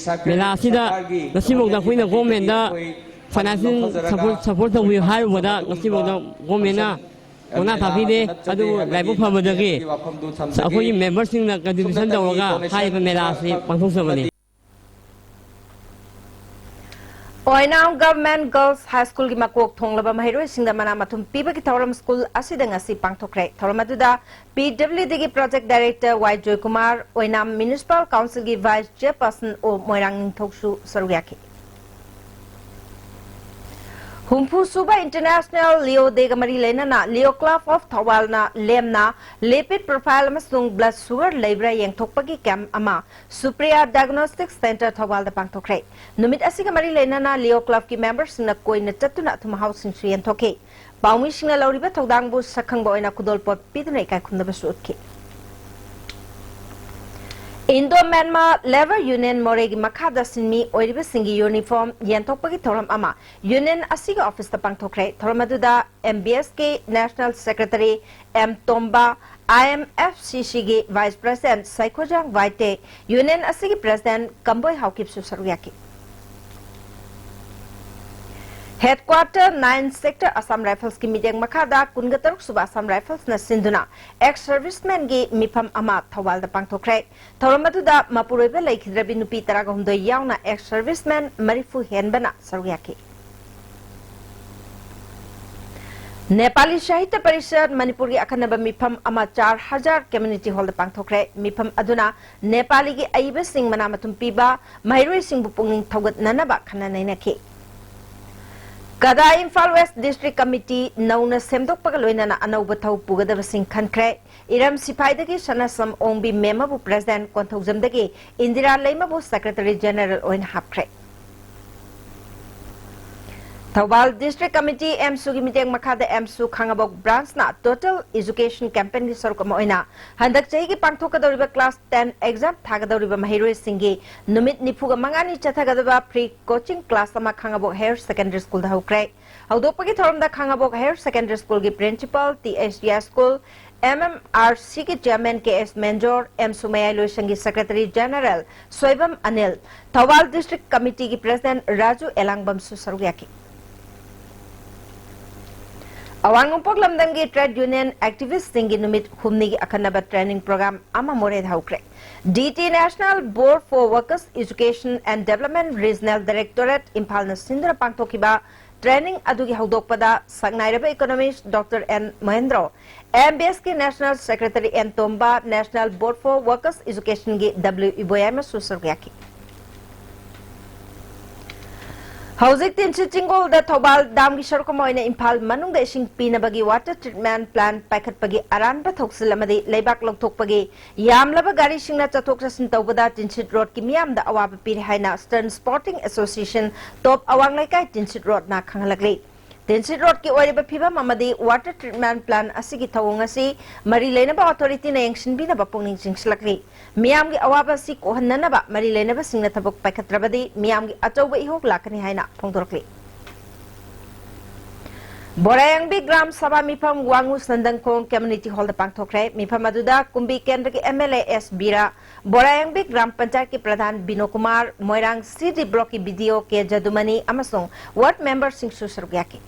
ꯃꯦꯂꯥꯁꯤꯗ ꯉꯁꯤꯐꯥꯎꯗ ꯑꯩꯈꯣꯏꯅ governmentꯗ financial support, support ꯇꯧꯕꯤꯌꯨ ꯍꯥꯏꯔꯨꯕꯗ ꯉꯁꯤꯐꯥꯎꯗ governmentꯅ ꯃꯅꯥ ꯇꯥꯛꯄꯤꯗꯦ꯫ ꯑꯗꯨꯕꯨ ꯂꯥꯏꯕꯛ ꯐꯕꯗꯒꯤ ꯑꯩꯈꯣꯏꯒꯤ memberꯁꯤꯡꯅ contribution ꯇꯧꯔꯒ ꯍꯥꯏꯔꯤꯕ ꯃꯦꯂꯥ ꯑꯁꯤ ꯄꯥꯡꯊꯣꯛꯆꯕꯅꯤ꯫ ꯑꯣꯏꯅꯥꯝ Government Girls High Schoolꯒꯤ ꯃꯀꯣꯛ ꯊꯣꯡꯂꯕ ꯃꯍꯩꯔꯣꯏꯁꯤꯡꯗ ꯃꯅꯥ ꯃꯊꯨꯝ ꯄꯤꯕꯒꯤ ꯊꯧꯔꯝ ꯁ꯭ꯀꯨꯜ ꯑꯁꯤꯗ ꯉꯁꯤ ꯄꯥꯡꯊꯣꯛꯈ꯭ꯔꯦ꯫ ꯊꯧꯔꯝ ꯑꯗꯨꯗ PWDꯒꯤ project director ꯋꯥꯏ ꯖꯣꯏꯀꯨꯃꯥꯔ, ꯑꯣꯏꯅꯥꯝ Municipal Councilꯒꯤ vice chairperson ꯑꯣ ꯃꯣꯏꯔꯥꯡ ꯅꯤꯡꯊꯧꯁꯨ ꯁꯔꯨꯛ ꯌꯥꯈꯤ꯫ ꯍꯨꯝꯐꯨ ꯁꯨꯕ International Leo Dayꯒ ꯃꯔꯤ ꯂꯩꯅꯅ Leo Club of ꯊꯧꯕꯥꯜꯅ ꯂꯦꯝꯅ lipid profile ꯑꯃꯁꯨꯡ blood sugar ꯂꯩꯕ꯭ꯔꯥ ꯌꯦꯡꯊꯣꯛꯄꯒꯤ camp ꯑꯃ ꯁꯨꯄ꯭ꯔꯤꯌꯥ Diagnostic Centre ꯊꯧꯕꯥꯜꯗ ꯄꯥꯡꯊꯣꯛꯈ꯭ꯔꯦ꯫ ꯅꯨꯃꯤꯠ ꯑꯁꯤꯒ ꯃꯔꯤ ꯂꯩꯅꯅ Leo Clubꯀꯤ memberꯁꯤꯡꯅ ꯀꯣꯏꯅ ꯆꯠꯇꯨꯅ ꯑꯊꯨꯝ ꯑꯍꯥꯎꯁꯤꯡꯁꯨ ꯌꯦꯟꯊꯣꯛꯈꯤ꯫ ꯄꯥꯎꯃꯤꯁꯤꯡꯅ ꯂꯧꯔꯤꯕ ꯊꯧꯗꯥꯡꯕꯨ ꯁꯛꯈꯪꯕ ꯑꯣꯏꯅ ꯈꯨꯗꯣꯜꯄꯣꯠ ꯄꯤꯗꯨꯅ ꯏꯀꯥꯏ ꯈꯨꯝꯅꯕꯁꯨ ꯎꯠꯈꯤ꯫ Indo Myanmar Labour Union ꯃꯣꯔꯦꯒꯤ ꯃꯈꯥꯗ ꯁꯤꯟꯃꯤ ꯑꯣꯏꯔꯤꯕꯁꯤꯡꯒꯤ ꯌꯨꯅꯤꯐꯣꯔꯝ ꯌꯦꯟꯊꯣꯛꯄꯒꯤ ꯊꯧꯔꯝ ꯑꯃ ꯌꯨꯅꯤꯌꯟ ꯑꯁꯤꯒꯤ ꯑꯣꯐꯤꯁꯇ ꯄꯥꯡꯊꯣꯛꯈ꯭ꯔꯦ꯫ ꯊꯧꯔꯝ ꯑꯗꯨꯗ M B S K National Secretary M Tomba, I M F C C ꯒꯤ Vice President ꯁꯥꯏꯈꯣꯖꯥꯡ ꯋꯥꯏꯇꯦ, ꯌꯨꯅꯤꯌꯟ ꯑꯁꯤꯒꯤ President ꯀꯝꯕꯣꯏ ꯍꯥꯎꯀꯤꯞꯁꯨ ꯁꯔꯨꯛ ꯌꯥꯈꯤ꯫ Headquarter nine Sector Assam Riflesꯀꯤ ꯃꯤꯠꯌꯦꯡ ꯃꯈꯥꯗ ꯀꯨꯟꯒ ꯇꯔꯨꯛ ꯁꯨꯕ Assam Riflesꯅ ꯁꯤꯟꯗꯨꯅ ex servicemanꯒꯤ ꯃꯤꯐꯝ ꯑꯃ ꯊꯧꯕꯥꯜꯗ ꯄꯥꯡꯊꯣꯛꯈ꯭ꯔꯦ꯫ ꯊꯧꯔꯝ ꯑꯗꯨꯗ ꯃꯄꯨꯔꯣꯏꯕ ꯂꯩꯈꯤꯗ꯭ꯔꯕꯤ ꯅꯨꯄꯤ ꯇꯔꯥꯒ ꯍꯨꯝꯗꯣꯏ ꯌꯥꯎꯅ ex serviceman ꯃꯔꯤꯐꯨ ꯍꯦꯟꯕꯅ ꯁꯔꯨꯛ ꯌꯥꯈꯤ꯫ ꯅꯦꯄꯥꯂꯤ ꯁꯥꯍꯤꯇ꯭ꯌ ꯄꯔꯤꯁꯠ ꯃꯅꯤꯄꯨꯔꯒꯤ ꯑꯈꯟꯅꯕ ꯃꯤꯐꯝ ꯑꯃ ꯆꯥꯔ ꯍꯖꯥꯔ Community Hallꯗ ꯄꯥꯡꯊꯣꯛꯈ꯭ꯔꯦ꯫ ꯃꯤꯐꯝ ꯑꯗꯨꯅ ꯅꯦꯄꯥꯂꯤꯒꯤ ꯑꯏꯕꯁꯤꯡ ꯃꯅꯥ ꯃꯊꯨꯝ ꯄꯤꯕ, ꯃꯍꯩꯔꯣꯏꯁꯤꯡꯕꯨ ꯄꯨꯛꯅꯤꯡ ꯊꯧꯒꯠꯅꯅꯕ ꯈꯟꯅ ꯅꯩꯅꯈꯤ꯫ ꯀꯗꯥ ꯏꯝꯐꯥꯜ West District Committee ꯅꯧꯅ ꯁꯦꯝꯗꯣꯛꯄꯒ ꯂꯣꯏꯅꯅ ꯑꯅꯧꯕ ꯊꯧ ꯄꯨꯒꯗꯕꯁꯤꯡ ꯈꯟꯈ꯭ꯔꯦ꯫ ꯏꯔꯝ ꯁꯤꯐꯥꯏꯗꯒꯤ ꯁꯅꯥꯁꯝ ꯑꯣꯡꯕꯤ ꯃꯦꯝꯃꯕꯨ President, ꯀꯣꯟꯊꯧꯖꯝꯗꯒꯤ ꯏꯟꯗꯤꯔꯥ ꯂꯩꯃꯕꯨ Secretary General ꯑꯣꯏꯅ ꯍꯥꯞꯈ꯭ꯔꯦ꯫ ꯊꯧꯕꯥꯜ District Committee ꯑꯦꯝꯁꯨꯒꯤ ꯃꯤꯠꯌꯦꯡ ꯃꯈꯥꯗ ꯑꯦꯝꯁꯨ ꯈꯥꯡꯉꯕꯣꯛ Branchꯅ Total Education Campaignꯒꯤ ꯁꯔꯨꯛ ꯑꯃ ꯑꯣꯏꯅ ꯍꯟꯗꯛ ꯆꯍꯤꯒꯤ ꯄꯥꯡꯊꯣꯛꯀꯗꯧꯔꯤꯕ class ten exam ꯊꯥꯒꯗꯧꯔꯤꯕ ꯃꯍꯩꯔꯣꯏꯁꯤꯡꯒꯤ ꯅꯨꯃꯤꯠ ꯅꯤꯐꯨꯒ ꯃꯉꯥꯅꯤ ꯆꯠꯊꯒꯗꯕ free coaching class ꯑꯃ ꯈꯥꯡꯉꯕꯣꯛ Higher Secondary Schoolꯗ ꯍꯧꯈ꯭ꯔꯦ꯫ ꯍꯧꯗꯣꯛꯄꯒꯤ ꯊꯧꯔꯝꯗ ꯈꯥꯡꯉꯕꯣꯛ Higher Secondary Schoolꯒꯤ Principal, T H D I School, M M R Cꯒꯤ Chairman K S Menjor, ꯑꯦꯝꯁꯨ ꯃꯌꯥꯏꯂꯣꯏꯁꯪꯒꯤ Secretary General Soibam Anil, Thoubal District Committeeꯒꯤ President Raju ꯑꯦꯂꯥꯡꯕꯝꯁꯨ ꯁꯔꯨꯛ ꯌꯥꯈꯤ꯫ ꯑꯋꯥꯡ ꯅꯣꯡꯄꯣꯛ ꯂꯝꯗꯝꯒꯤ trade union activistꯁꯤꯡꯒꯤ ꯅꯨꯃꯤꯠ ꯍꯨꯝꯅꯤꯒꯤ ꯑꯈꯟꯅꯕ training program ꯑꯃ ꯃꯣꯔꯦꯗ ꯍꯧꯈ꯭ꯔꯦ꯫ D T National Board for Workers Education and Development Regional Directorate ꯏꯝꯐꯥꯜꯅ ꯁꯤꯟꯗꯨꯅ ꯄꯥꯡꯊꯣꯛꯈꯤꯕ training ꯑꯗꯨꯒꯤ ꯍꯧꯗꯣꯛꯄꯗ ꯁꯛꯅꯥꯏꯔꯕ economist Doctor N Mahendra, M B S K National Secretary N Tomba, National Board for Workers Educationꯒꯤ W ꯏꯕꯣꯌꯥꯏꯃꯁꯨ ꯁꯔꯨꯛ ꯌꯥꯈꯤ꯫ ꯍꯧꯖꯤꯛ ꯇꯤꯟꯁꯤꯠ ꯆꯤꯡꯒꯣꯜꯗ ꯊꯧꯕꯥꯜ dam ꯒꯤ ꯁꯔꯨꯛ ꯑꯃ ꯑꯣꯏꯅ ꯏꯝꯐꯥꯜ ꯃꯅꯨꯡꯗ ꯏꯁꯤꯡ ꯄꯤꯅꯕꯒꯤ water treatment plant ꯄꯥꯏꯈꯠꯄꯒꯤ ꯑꯔꯥꯟꯕ ꯊꯧꯁꯤꯜ ꯑꯃꯗꯤ ꯂꯩꯕꯥꯛ ꯂꯧꯊꯣꯛꯄꯒꯤ ꯌꯥꯝꯂꯕ ꯒꯥꯔꯤꯁꯤꯡꯅ ꯆꯠꯊꯣꯛ ꯆꯠꯁꯤꯟ ꯇꯧꯕꯗ ꯇꯤꯟꯁꯤꯠ roadꯀꯤ ꯃꯤꯌꯥꯝꯗ ꯑꯋꯥꯕ ꯄꯤꯔꯦ ꯍꯥꯏꯅ Eastern Sporting Association ꯇꯣꯞ ꯑꯋꯥꯡ ꯂꯩꯀꯥꯏ ꯇꯤꯟꯁꯤꯠ roadꯅ ꯈꯪꯍꯜꯂꯛꯂꯤ꯫ ꯇꯤꯟꯁꯤꯠ ꯔꯣꯗꯀꯤ ꯑꯣꯏꯔꯤꯕ ꯐꯤꯕꯝ ꯑꯃꯗꯤ water treatment plant ꯑꯁꯤꯒꯤ ꯊꯧꯑꯣꯡ ꯑꯁꯤ ꯃꯔꯤ ꯂꯩꯅꯕ ꯑꯣꯊꯣꯔꯤꯇꯤꯅ ꯌꯦꯡꯁꯤꯟꯕꯤꯅꯕ ꯄꯨꯛꯅꯤꯡ ꯆꯤꯡꯁꯤꯜꯂꯛꯂꯤ꯫ ꯃꯤꯌꯥꯝꯒꯤ ꯑꯋꯥꯕ ꯑꯁꯤ ꯀꯣꯛꯍꯟꯅꯅꯕ ꯃꯔꯤ ꯂꯩꯅꯕꯁꯤꯡꯅ ꯊꯕꯛ ꯄꯥꯏꯈꯠꯇ꯭ꯔꯕꯗꯤ ꯃꯤꯌꯥꯝꯒꯤ ꯑꯆꯧꯕ ꯏꯍꯣꯛ ꯂꯥꯛꯀꯅꯤ ꯍꯥꯏꯅ ꯐꯣꯡꯗꯣꯔꯛꯂꯤ꯫ ꯕꯣꯔꯥꯌꯥꯡꯕꯤ ꯒ꯭ꯔꯥꯝ ꯁꯚꯥ ꯃꯤꯐꯝ ꯋꯥꯉꯨ ꯁꯟꯗꯪꯈꯣꯡ ꯀꯝꯃ꯭ꯌꯨꯅꯤꯇꯤ ꯍꯣꯜꯗ ꯄꯥꯡꯊꯣꯛꯈ꯭ꯔꯦ꯫ ꯃꯤꯐꯝ ꯑꯗꯨꯗ ꯀꯨꯝꯕꯤ ꯀꯦꯟꯗ꯭ꯔꯒꯤ M L A S Bira, Borayangbi gram ꯄꯟꯆꯥꯌꯠꯀꯤ ꯄ꯭ꯔꯙꯥꯟ ꯕꯤꯅꯣ ꯀꯨꯃꯥꯔ, ꯃꯣꯏꯔꯥꯡ ꯁꯤ ꯗꯤ ꯕ꯭ꯂꯣꯛꯀꯤ ꯕꯤ ꯗꯤ ꯑꯣ ꯀꯦ ꯖꯗꯨꯃꯅꯤ ꯑꯃꯁꯨꯡ ꯋꯥꯔꯗ ꯃꯦꯝꯕꯔꯁꯤꯡꯁꯨ ꯁꯔꯨꯛ ꯌꯥꯈꯤ꯫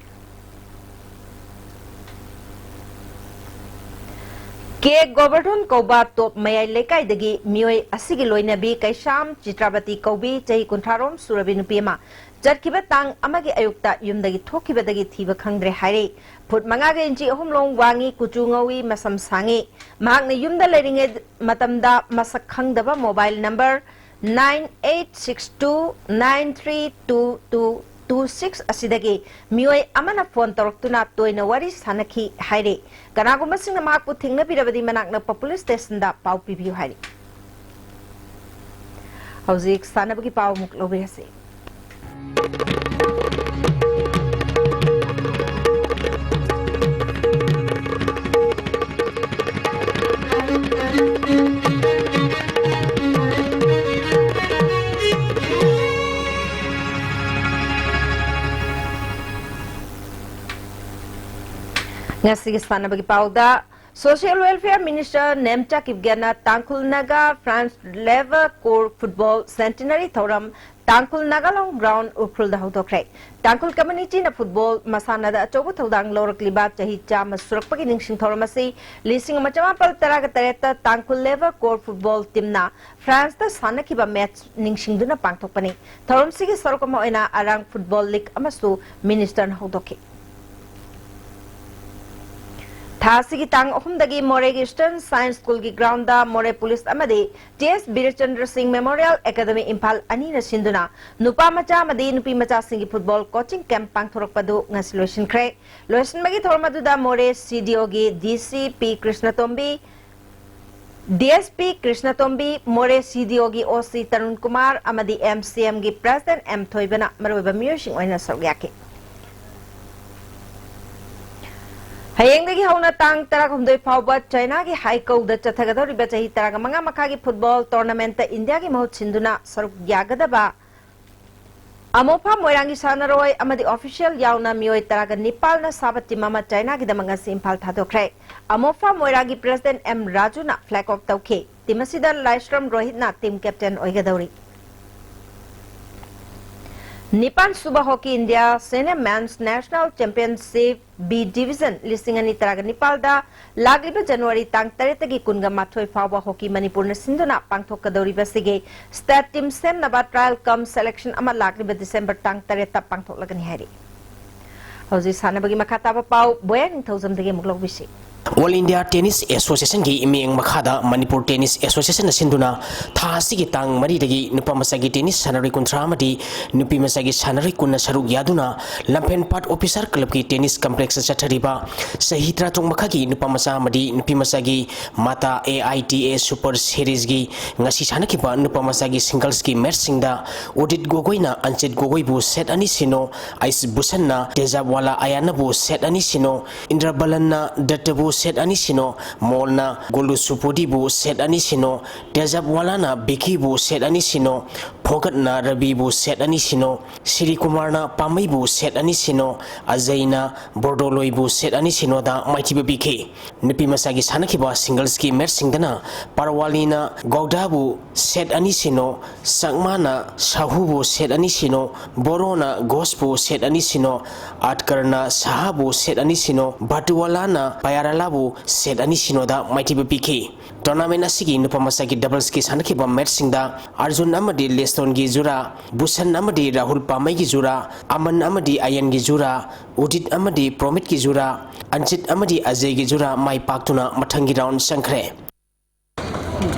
ꯀꯦ ꯒꯣꯕꯔꯙꯟ ꯀꯧꯕ ꯇꯣꯞ ꯃꯌꯥꯏ ꯂꯩꯀꯥꯏꯗꯒꯤ ꯃꯤꯑꯣꯏ ꯑꯁꯤꯒꯤ ꯂꯣꯏꯅꯕꯤ ꯀꯩꯁꯥꯝ ꯆꯤꯇ꯭ꯔꯥꯕꯇꯤ ꯀꯧꯕꯤ ꯆꯍꯤ ꯀꯨꯟꯊ꯭ꯔꯥ ꯔꯣꯝ ꯁꯨꯔꯕꯤ ꯅꯨꯄꯤ ꯑꯃ ꯆꯠꯈꯤꯕ ꯇꯥꯡ ꯑꯃꯒꯤ ꯑꯌꯨꯛꯇ ꯌꯨꯝꯗꯒꯤ ꯊꯣꯛꯈꯤꯕꯗꯒꯤ ꯊꯤꯕ ꯈꯪꯗ꯭ꯔꯦ ꯍꯥꯏꯔꯤ꯫ ꯐꯨꯠ ꯃꯉꯥꯒ ꯏꯟꯆꯤ ꯑꯍꯨꯝ ꯂꯣꯝ ꯋꯥꯡꯉꯤ, ꯀꯨꯆꯨ ꯉꯧꯏ, ꯃꯁꯝ ꯁꯥꯡꯉꯤ꯫ ꯃꯍꯥꯛꯅ ꯌꯨꯝꯗ ꯂꯩꯔꯤꯉꯩ ꯃꯇꯝꯗ ꯃꯁꯛ ꯈꯪꯗꯕ mobile number nine eight six two nine three two two two six ꯑꯁꯤꯗꯒꯤ ꯃꯤꯑꯣꯏ ꯑꯃꯅ ꯐꯣꯟ ꯇꯧꯔꯛꯇꯨꯅ ꯇꯣꯏꯅ ꯋꯥꯔꯤ ꯁꯥꯟꯅꯈꯤ ꯍꯥꯏꯔꯤ꯫ ꯀꯅꯥꯒꯨꯝꯕꯁꯤꯡꯅ ꯃꯍꯥꯛꯄꯨ ꯊꯦꯡꯅꯕꯤꯔꯕꯗꯤ ꯃꯅꯥꯛ ꯅꯛꯄ ꯄꯨꯂꯤꯁ ꯁ꯭ꯇꯦꯁꯟꯗ ꯄꯥꯎ ꯄꯤꯕꯤꯌꯨ ꯍꯥꯏꯔꯤ꯫ ꯍꯧꯖꯤꯛ ꯁꯥꯟꯅꯕꯒꯤ ꯄꯥꯎ ꯑꯃꯨꯛ ꯂꯧꯕꯤꯔꯁꯤ꯫ ꯉꯁꯤꯒꯤ ꯁꯥꯟꯅꯕꯒꯤ ꯄꯥꯎꯗ, Social Welfare Minister ꯅꯦꯝꯆꯥ ꯀꯤꯞꯒꯦꯅ ꯇꯥꯡꯈꯨꯜ Naga France ꯂꯦꯚꯔ core football centenary ꯊꯧꯔꯝ ꯇꯥꯡꯈꯨꯜ ꯅꯥꯒꯥꯂꯣꯡ ꯒ꯭ꯔꯥꯎꯟ ꯎꯈ꯭ꯔꯨꯜꯗ ꯍꯧꯗꯣꯛꯈ꯭ꯔꯦ꯫ ꯇꯥꯡꯈꯨꯜ ꯀꯝꯃ꯭ꯌꯨꯅꯤꯇꯤꯅ ꯐꯨꯠꯕꯣꯜ ꯃꯁꯥꯟꯅꯗ ꯑꯆꯧꯕ ꯊꯧꯗꯥꯡ ꯂꯧꯔꯛꯂꯤꯕ ꯆꯍꯤ ꯆꯥꯝꯃ ꯁꯨꯔꯛꯄꯒꯤ ꯅꯤꯡꯁꯤꯡ ꯊꯧꯔꯝ ꯑꯁꯤ ꯂꯤꯁꯤꯡ ꯑꯃ ꯆꯃꯥꯄꯜ ꯇꯔꯥꯒ ꯇꯔꯦꯠꯇ ꯇꯥꯡꯈꯨꯜ ꯂꯦꯚꯔ ꯀꯣꯔ ꯐꯨꯠꯕꯣꯜ ꯇꯤꯝꯅ ꯐ꯭ꯔꯥꯟꯁꯇ ꯁꯥꯟꯅꯈꯤꯕ ꯃꯦꯆ ꯅꯤꯡꯁꯤꯡꯗꯨꯅ ꯄꯥꯡꯊꯣꯛꯄꯅꯤ꯫ ꯊꯧꯔꯝꯁꯤꯒꯤ ꯁꯔꯨꯛ ꯑꯃ ꯑꯣꯏꯅ ꯑꯔꯥꯡ ꯐꯨꯠꯕꯣꯜ ꯂꯤꯒ ꯑꯃꯁꯨ ꯃꯤꯅꯤꯁꯇꯔꯅ ꯍꯧꯗꯣꯛꯈꯤ꯫ ꯊꯥ ꯑꯁꯤꯒꯤ ꯇꯥꯡ ꯑꯍꯨꯝꯗꯒꯤ ꯃꯣꯔꯦꯒꯤ ꯏꯁꯇꯔꯟ ꯁꯥꯏꯟꯁ ꯁ꯭ꯀꯨꯜꯒꯤ ꯒ꯭ꯔꯥꯎꯟꯗ ꯃꯣꯔꯦ ꯄꯨꯂꯤꯁ ꯑꯃꯗꯤ ꯇꯤ ꯑꯦꯁ ꯕꯤꯔꯦꯆꯟꯗ꯭ꯔ ꯁꯤꯡ ꯃꯦꯃꯣꯔꯤꯌꯦꯜ ꯑꯦꯀꯥꯗꯃꯤ ꯏꯝꯐꯥꯜ ꯑꯅꯤꯅ ꯁꯤꯟꯗꯨꯅ ꯅꯨꯄꯥ ꯃꯆꯥ ꯑꯃꯗꯤ ꯅꯨꯄꯤ ꯃꯆꯥꯁꯤꯡꯒꯤ ꯐꯨꯠꯕꯣꯜ ꯀꯣꯆꯤꯡ ꯀꯦꯝꯞ ꯄꯥꯡꯊꯣꯔꯛꯄꯗꯨ ꯉꯁꯤ ꯂꯣꯏꯁꯤꯟꯈ꯭ꯔꯦ꯫ ꯂꯣꯏꯁꯤꯟꯕꯒꯤ ꯊꯧꯔꯝ ꯑꯗꯨꯗ ꯃꯣꯔꯦ ꯁꯤ ꯗꯤ ꯑꯣꯒꯤ ꯗꯤ ꯁꯤ ꯄꯤ ꯀ꯭ꯔꯤꯁꯅꯇꯣꯝꯕꯤ, ꯗꯤ ꯑꯦꯁ ꯄꯤ ꯀ꯭ꯔꯤꯁꯅꯇꯣꯝꯕꯤ, ꯃꯣꯔꯦ ꯁꯤ ꯗꯤ ꯑꯣꯒꯤ ꯑꯣ ꯁꯤ ꯇꯔꯨꯟ ꯀꯨꯃꯥꯔ ꯑꯃꯗꯤ ꯑꯦꯝ ꯁꯤ ꯑꯦꯝꯒꯤ ꯄ꯭ꯔꯦꯁꯤꯗꯦꯟꯠ ꯑꯦꯝ ꯊꯣꯏꯕꯅ ꯃꯔꯨꯑꯣꯏꯕ ꯃꯤꯑꯣꯏꯁꯤꯡ ꯑꯣꯏꯅ ꯁꯔꯨꯛ ꯌꯥꯈꯤ꯫ ꯍꯌꯦꯡꯗꯒꯤ ꯍꯧꯅ ꯇꯥꯡ ꯇꯔꯥꯍꯨꯝꯗꯣꯏ ꯐꯥꯎꯕ ꯆꯥꯏꯅꯥꯒꯤ ꯍꯥꯏꯀꯧꯗ ꯆꯠꯊꯒꯗꯧꯔꯤꯕ ꯆꯍꯤ ꯇꯔꯥꯃꯉꯥ ꯃꯈꯥꯒꯤ ꯐꯨꯠꯕꯣꯜ ꯇꯣꯔꯅꯥꯃꯦꯟꯠꯇ ꯏꯟꯗꯤꯌꯥꯒꯤ ꯃꯍꯨꯠ ꯁꯤꯟꯗꯨꯅ ꯁꯔꯨꯛ ꯌꯥꯒꯗꯕ ꯑꯃꯣꯐꯥ ꯃꯣꯏꯔꯥꯡꯒꯤ ꯁꯥꯟꯅꯔꯣꯏ ꯑꯃꯗꯤ ꯑꯣꯐꯤꯁꯤꯌꯦꯜ ꯌꯥꯎꯅ ꯃꯤꯑꯣꯏ ꯇꯔꯥꯒ ꯅꯤꯄꯥꯜꯅ ꯁꯥꯕ ꯇꯤꯝ ꯑꯃ ꯆꯥꯏꯅꯥꯒꯤꯗꯃꯛ ꯉꯁꯤ ꯏꯝꯐꯥꯜ ꯊꯥꯗꯣꯛꯈ꯭ꯔꯦ꯫ ꯑꯃꯣꯐꯥ ꯃꯣꯏꯔꯥꯡꯒꯤ ꯄ꯭ꯔꯦꯁꯤꯗꯦꯟꯠ ꯑꯦꯝ ꯔꯥꯖꯨꯅ ꯐ꯭ꯂꯦꯒ ꯑꯣꯐ ꯇꯧꯈꯤ꯫ ꯇꯤꯝ ꯑꯁꯤꯗ ꯂꯥꯏꯁ꯭ꯔꯝ ꯔꯣꯍꯤꯠꯅ ꯇꯤꯝ ꯀꯦꯞꯇꯦꯟ ꯑꯣꯏꯒꯗꯧꯔꯤ꯫ ꯅꯤꯄꯥꯟ ꯁꯨꯕ hockey India senior men's national championship B division ꯂꯤꯁꯤꯡ ꯑꯅꯤ ꯇꯔꯥꯒ ꯅꯤꯄꯥꯜꯗ ꯂꯥꯛꯂꯤꯕ ꯖꯅꯋꯥꯔꯤ ꯇꯥꯡ ꯇꯔꯦꯠꯇꯒꯤ ꯀꯨꯟꯒ ꯃꯥꯊꯣꯏ ꯐꯥꯎꯕ ꯍꯣꯀꯤ ꯃꯅꯤꯄꯨꯔꯅ ꯁꯤꯟꯗꯨꯅ ꯄꯥꯡꯊꯣꯛꯀꯗꯧꯔꯤꯕꯁꯤꯒꯤ ꯁ꯭ꯇꯦꯠ ꯇꯤꯝ ꯁꯦꯝꯅꯕ ꯇ꯭ꯔꯥꯌꯦꯜ ꯀꯝ ꯁꯦꯂꯦꯛꯁꯟ ꯑꯃ ꯂꯥꯛꯂꯤꯕ ꯗꯤꯁꯦꯝꯕꯔ ꯇꯥꯡ ꯇꯔꯦꯠꯇ ꯄꯥꯡꯊꯣꯛꯂꯒꯅꯤ ꯍꯥꯏꯔꯤ꯫ ꯍꯧꯖꯤꯛ ꯁꯥꯟꯅꯕꯒꯤ ꯃꯈꯥ ꯇꯥꯕ ꯄꯥꯎ ꯕꯣꯌꯥ ꯅꯤꯡꯊꯧꯖꯝꯗꯒꯤ ꯑꯃꯨꯛ ꯂꯧꯕꯤꯁꯤ꯫ ꯑꯣꯜ ꯏꯟꯗꯤꯌꯥ ꯇꯦꯅꯤꯁ ꯑꯦꯁꯣꯁꯤꯌꯦꯁꯟꯒꯤ ꯃꯤꯠꯌꯦꯡ ꯃꯈꯥꯗ ꯃꯅꯤꯄꯨꯔ ꯇꯦꯅꯤꯁ ꯑꯦꯁꯣꯁꯤꯌꯦꯁꯟꯅ ꯁꯤꯟꯗꯨꯅ ꯊꯥ ꯑꯁꯤꯒꯤ ꯇꯥꯡ ꯃꯔꯤꯗꯒꯤ ꯅꯨꯄꯥ ꯃꯆꯥꯒꯤ ꯇꯦꯅꯤꯁ ꯁꯥꯟꯅꯔꯣꯏ ꯀꯨꯟꯊ꯭ꯔꯥ ꯑꯃꯗꯤ ꯅꯨꯄꯤ ꯃꯆꯥꯒꯤ ꯁꯥꯟꯅꯔꯣꯏ ꯀꯨꯟꯅ ꯁꯔꯨꯛ ꯌꯥꯗꯨꯅ ꯂꯝꯐꯦꯟꯄꯥꯠ ꯑꯣꯐꯤꯁꯥꯔ ꯀ꯭ꯂꯕꯀꯤ ꯇꯦꯅꯤꯁ ꯀꯝꯄ꯭ꯂꯦꯛꯁꯇ ꯆꯠꯊꯔꯤꯕ ꯆꯍꯤ ꯇꯔꯥꯇꯔꯨꯛ ꯃꯈꯥꯒꯤ ꯅꯨꯄꯥ ꯃꯆꯥ ꯑꯃꯗꯤ ꯅꯨꯄꯤ ꯃꯆꯥꯒꯤ Mata A I T A super ꯁꯦꯔꯤꯁꯒꯤ ꯉꯁꯤ ꯁꯥꯟꯅꯈꯤꯕ ꯅꯨꯄꯥ ꯃꯆꯥꯒꯤ ꯁꯤꯡꯒꯜꯁꯀꯤ ꯃꯦꯠꯆꯁꯤꯡꯗ ꯎꯗꯤꯠ ꯒꯣꯒꯣꯏꯅ ꯑꯟꯆꯤꯠ ꯒꯣꯒꯣꯏꯕꯨ ꯁꯦꯠ ꯑꯅꯤ ꯁꯤꯅꯣ, ꯑꯩꯁ ꯚꯨꯁꯟꯅ ꯇꯦꯖꯥꯕꯋꯥꯂꯥ ꯑꯌꯥꯅꯕꯨ ꯁꯦꯠ ꯑꯅꯤ ꯁꯤꯅꯣ, ꯏꯟꯗ꯭ꯔꯕꯂꯟꯅ ꯗꯠꯇꯕꯨ ꯁꯦꯠ ꯑꯅꯤ ꯁꯤꯅꯣ, ꯃꯣꯜꯅ ꯒꯣꯂꯨ ꯁꯨꯄꯣꯗꯤꯕꯨ ꯁꯦꯠ ꯑꯅꯤ ꯁꯤꯅꯣ, ꯇꯦꯖꯥꯕꯋꯥꯂꯥꯅ ꯕꯤꯀꯤꯕꯨ ꯁꯦꯠ ꯑꯅꯤ ꯁꯤꯅꯣ, ꯐꯣꯒꯠꯅ ꯔꯕꯤꯕꯨ ꯁꯦꯠ ꯑꯅꯤ ꯁꯤꯅꯣ, ꯁꯤꯔꯤꯀꯨꯃꯥꯔꯅ ꯄꯥꯃꯩꯕꯨ ꯁꯦꯠ ꯑꯅꯤ ꯁꯤꯅꯣ, ꯑꯖꯩꯅ ꯕꯣꯔꯗꯣꯂꯣꯏꯕꯨ ꯁꯦꯠ ꯑꯅꯤ ꯁꯤꯅꯣꯗ ꯃꯥꯏꯊꯤꯕ ꯄꯤꯈꯤ꯫ ꯅꯨꯄꯤ ꯃꯆꯥꯒꯤ ꯁꯥꯟꯅꯈꯤꯕ ꯁꯤꯡꯒꯜꯁꯀꯤ ꯃꯦꯠꯆꯁꯤꯡꯗꯅ ꯄꯥꯔꯋꯥꯂꯤꯅ ꯒꯧꯗꯥꯕꯨ ꯁꯦꯠ ꯑꯅꯤ ꯁꯤꯅꯣ, ꯆꯛꯃꯥꯅ ꯁꯥꯍꯨꯕꯨ ꯁꯦꯠ ꯑꯅꯤ ꯁꯤꯅꯣ, ꯕꯣꯔꯣꯅ ꯒꯣꯁꯄꯨ ꯁꯦꯠ ꯑꯅꯤ ꯁꯤꯅꯣ, ꯑꯠꯀꯔꯅ ꯁꯥꯍꯥꯕꯨ ꯁꯦꯠ ꯑꯅꯤ ꯁꯤꯅꯣ, ꯚꯥꯇꯨꯋꯥꯂꯥꯅ ꯄꯌꯥꯔꯥꯂꯥꯕꯨ ꯁꯦꯠ ꯑꯅꯤ ꯁꯤꯅꯣꯗ ꯃꯥꯏꯊꯤꯕ ꯄꯤꯈꯤ꯫ ꯇꯣꯔꯅꯥꯃꯦꯟ ꯑꯁꯤꯒꯤ ꯅꯨꯄꯥ ꯃꯆꯥꯒꯤ ꯗꯕꯜꯁꯀꯤ ꯁꯥꯟꯅꯈꯤꯕ ꯃꯦꯠꯆꯁꯤꯡꯗ ꯑꯔꯖꯨꯟ ꯑꯃꯗꯤ ꯂꯦꯁꯇꯣꯟꯒꯤ ꯖꯨꯔꯥ, ꯚꯨꯁꯟ ꯑꯃꯗꯤ ꯔꯥꯍꯨꯜ ꯄꯥꯃꯩꯒꯤ ꯖꯨꯔꯥ, ꯑꯃꯟ ꯑꯃꯗꯤ ꯑꯌꯟꯒꯤ ꯖꯨꯔꯥ, ꯎꯗꯤꯠ ꯑꯃꯗꯤ ꯄ꯭ꯔꯣꯃꯤꯠꯀꯤ ꯖꯨꯔꯥ, ꯑꯟꯆꯤꯠ ꯑꯃꯗꯤ ꯑꯖꯩꯒꯤ ꯖꯨꯔꯥ ꯃꯥꯏ ꯄꯥꯛꯇꯨꯅ ꯃꯊꯪꯒꯤ ꯔꯥꯎꯟ ꯆꯪꯈ꯭ꯔꯦ꯫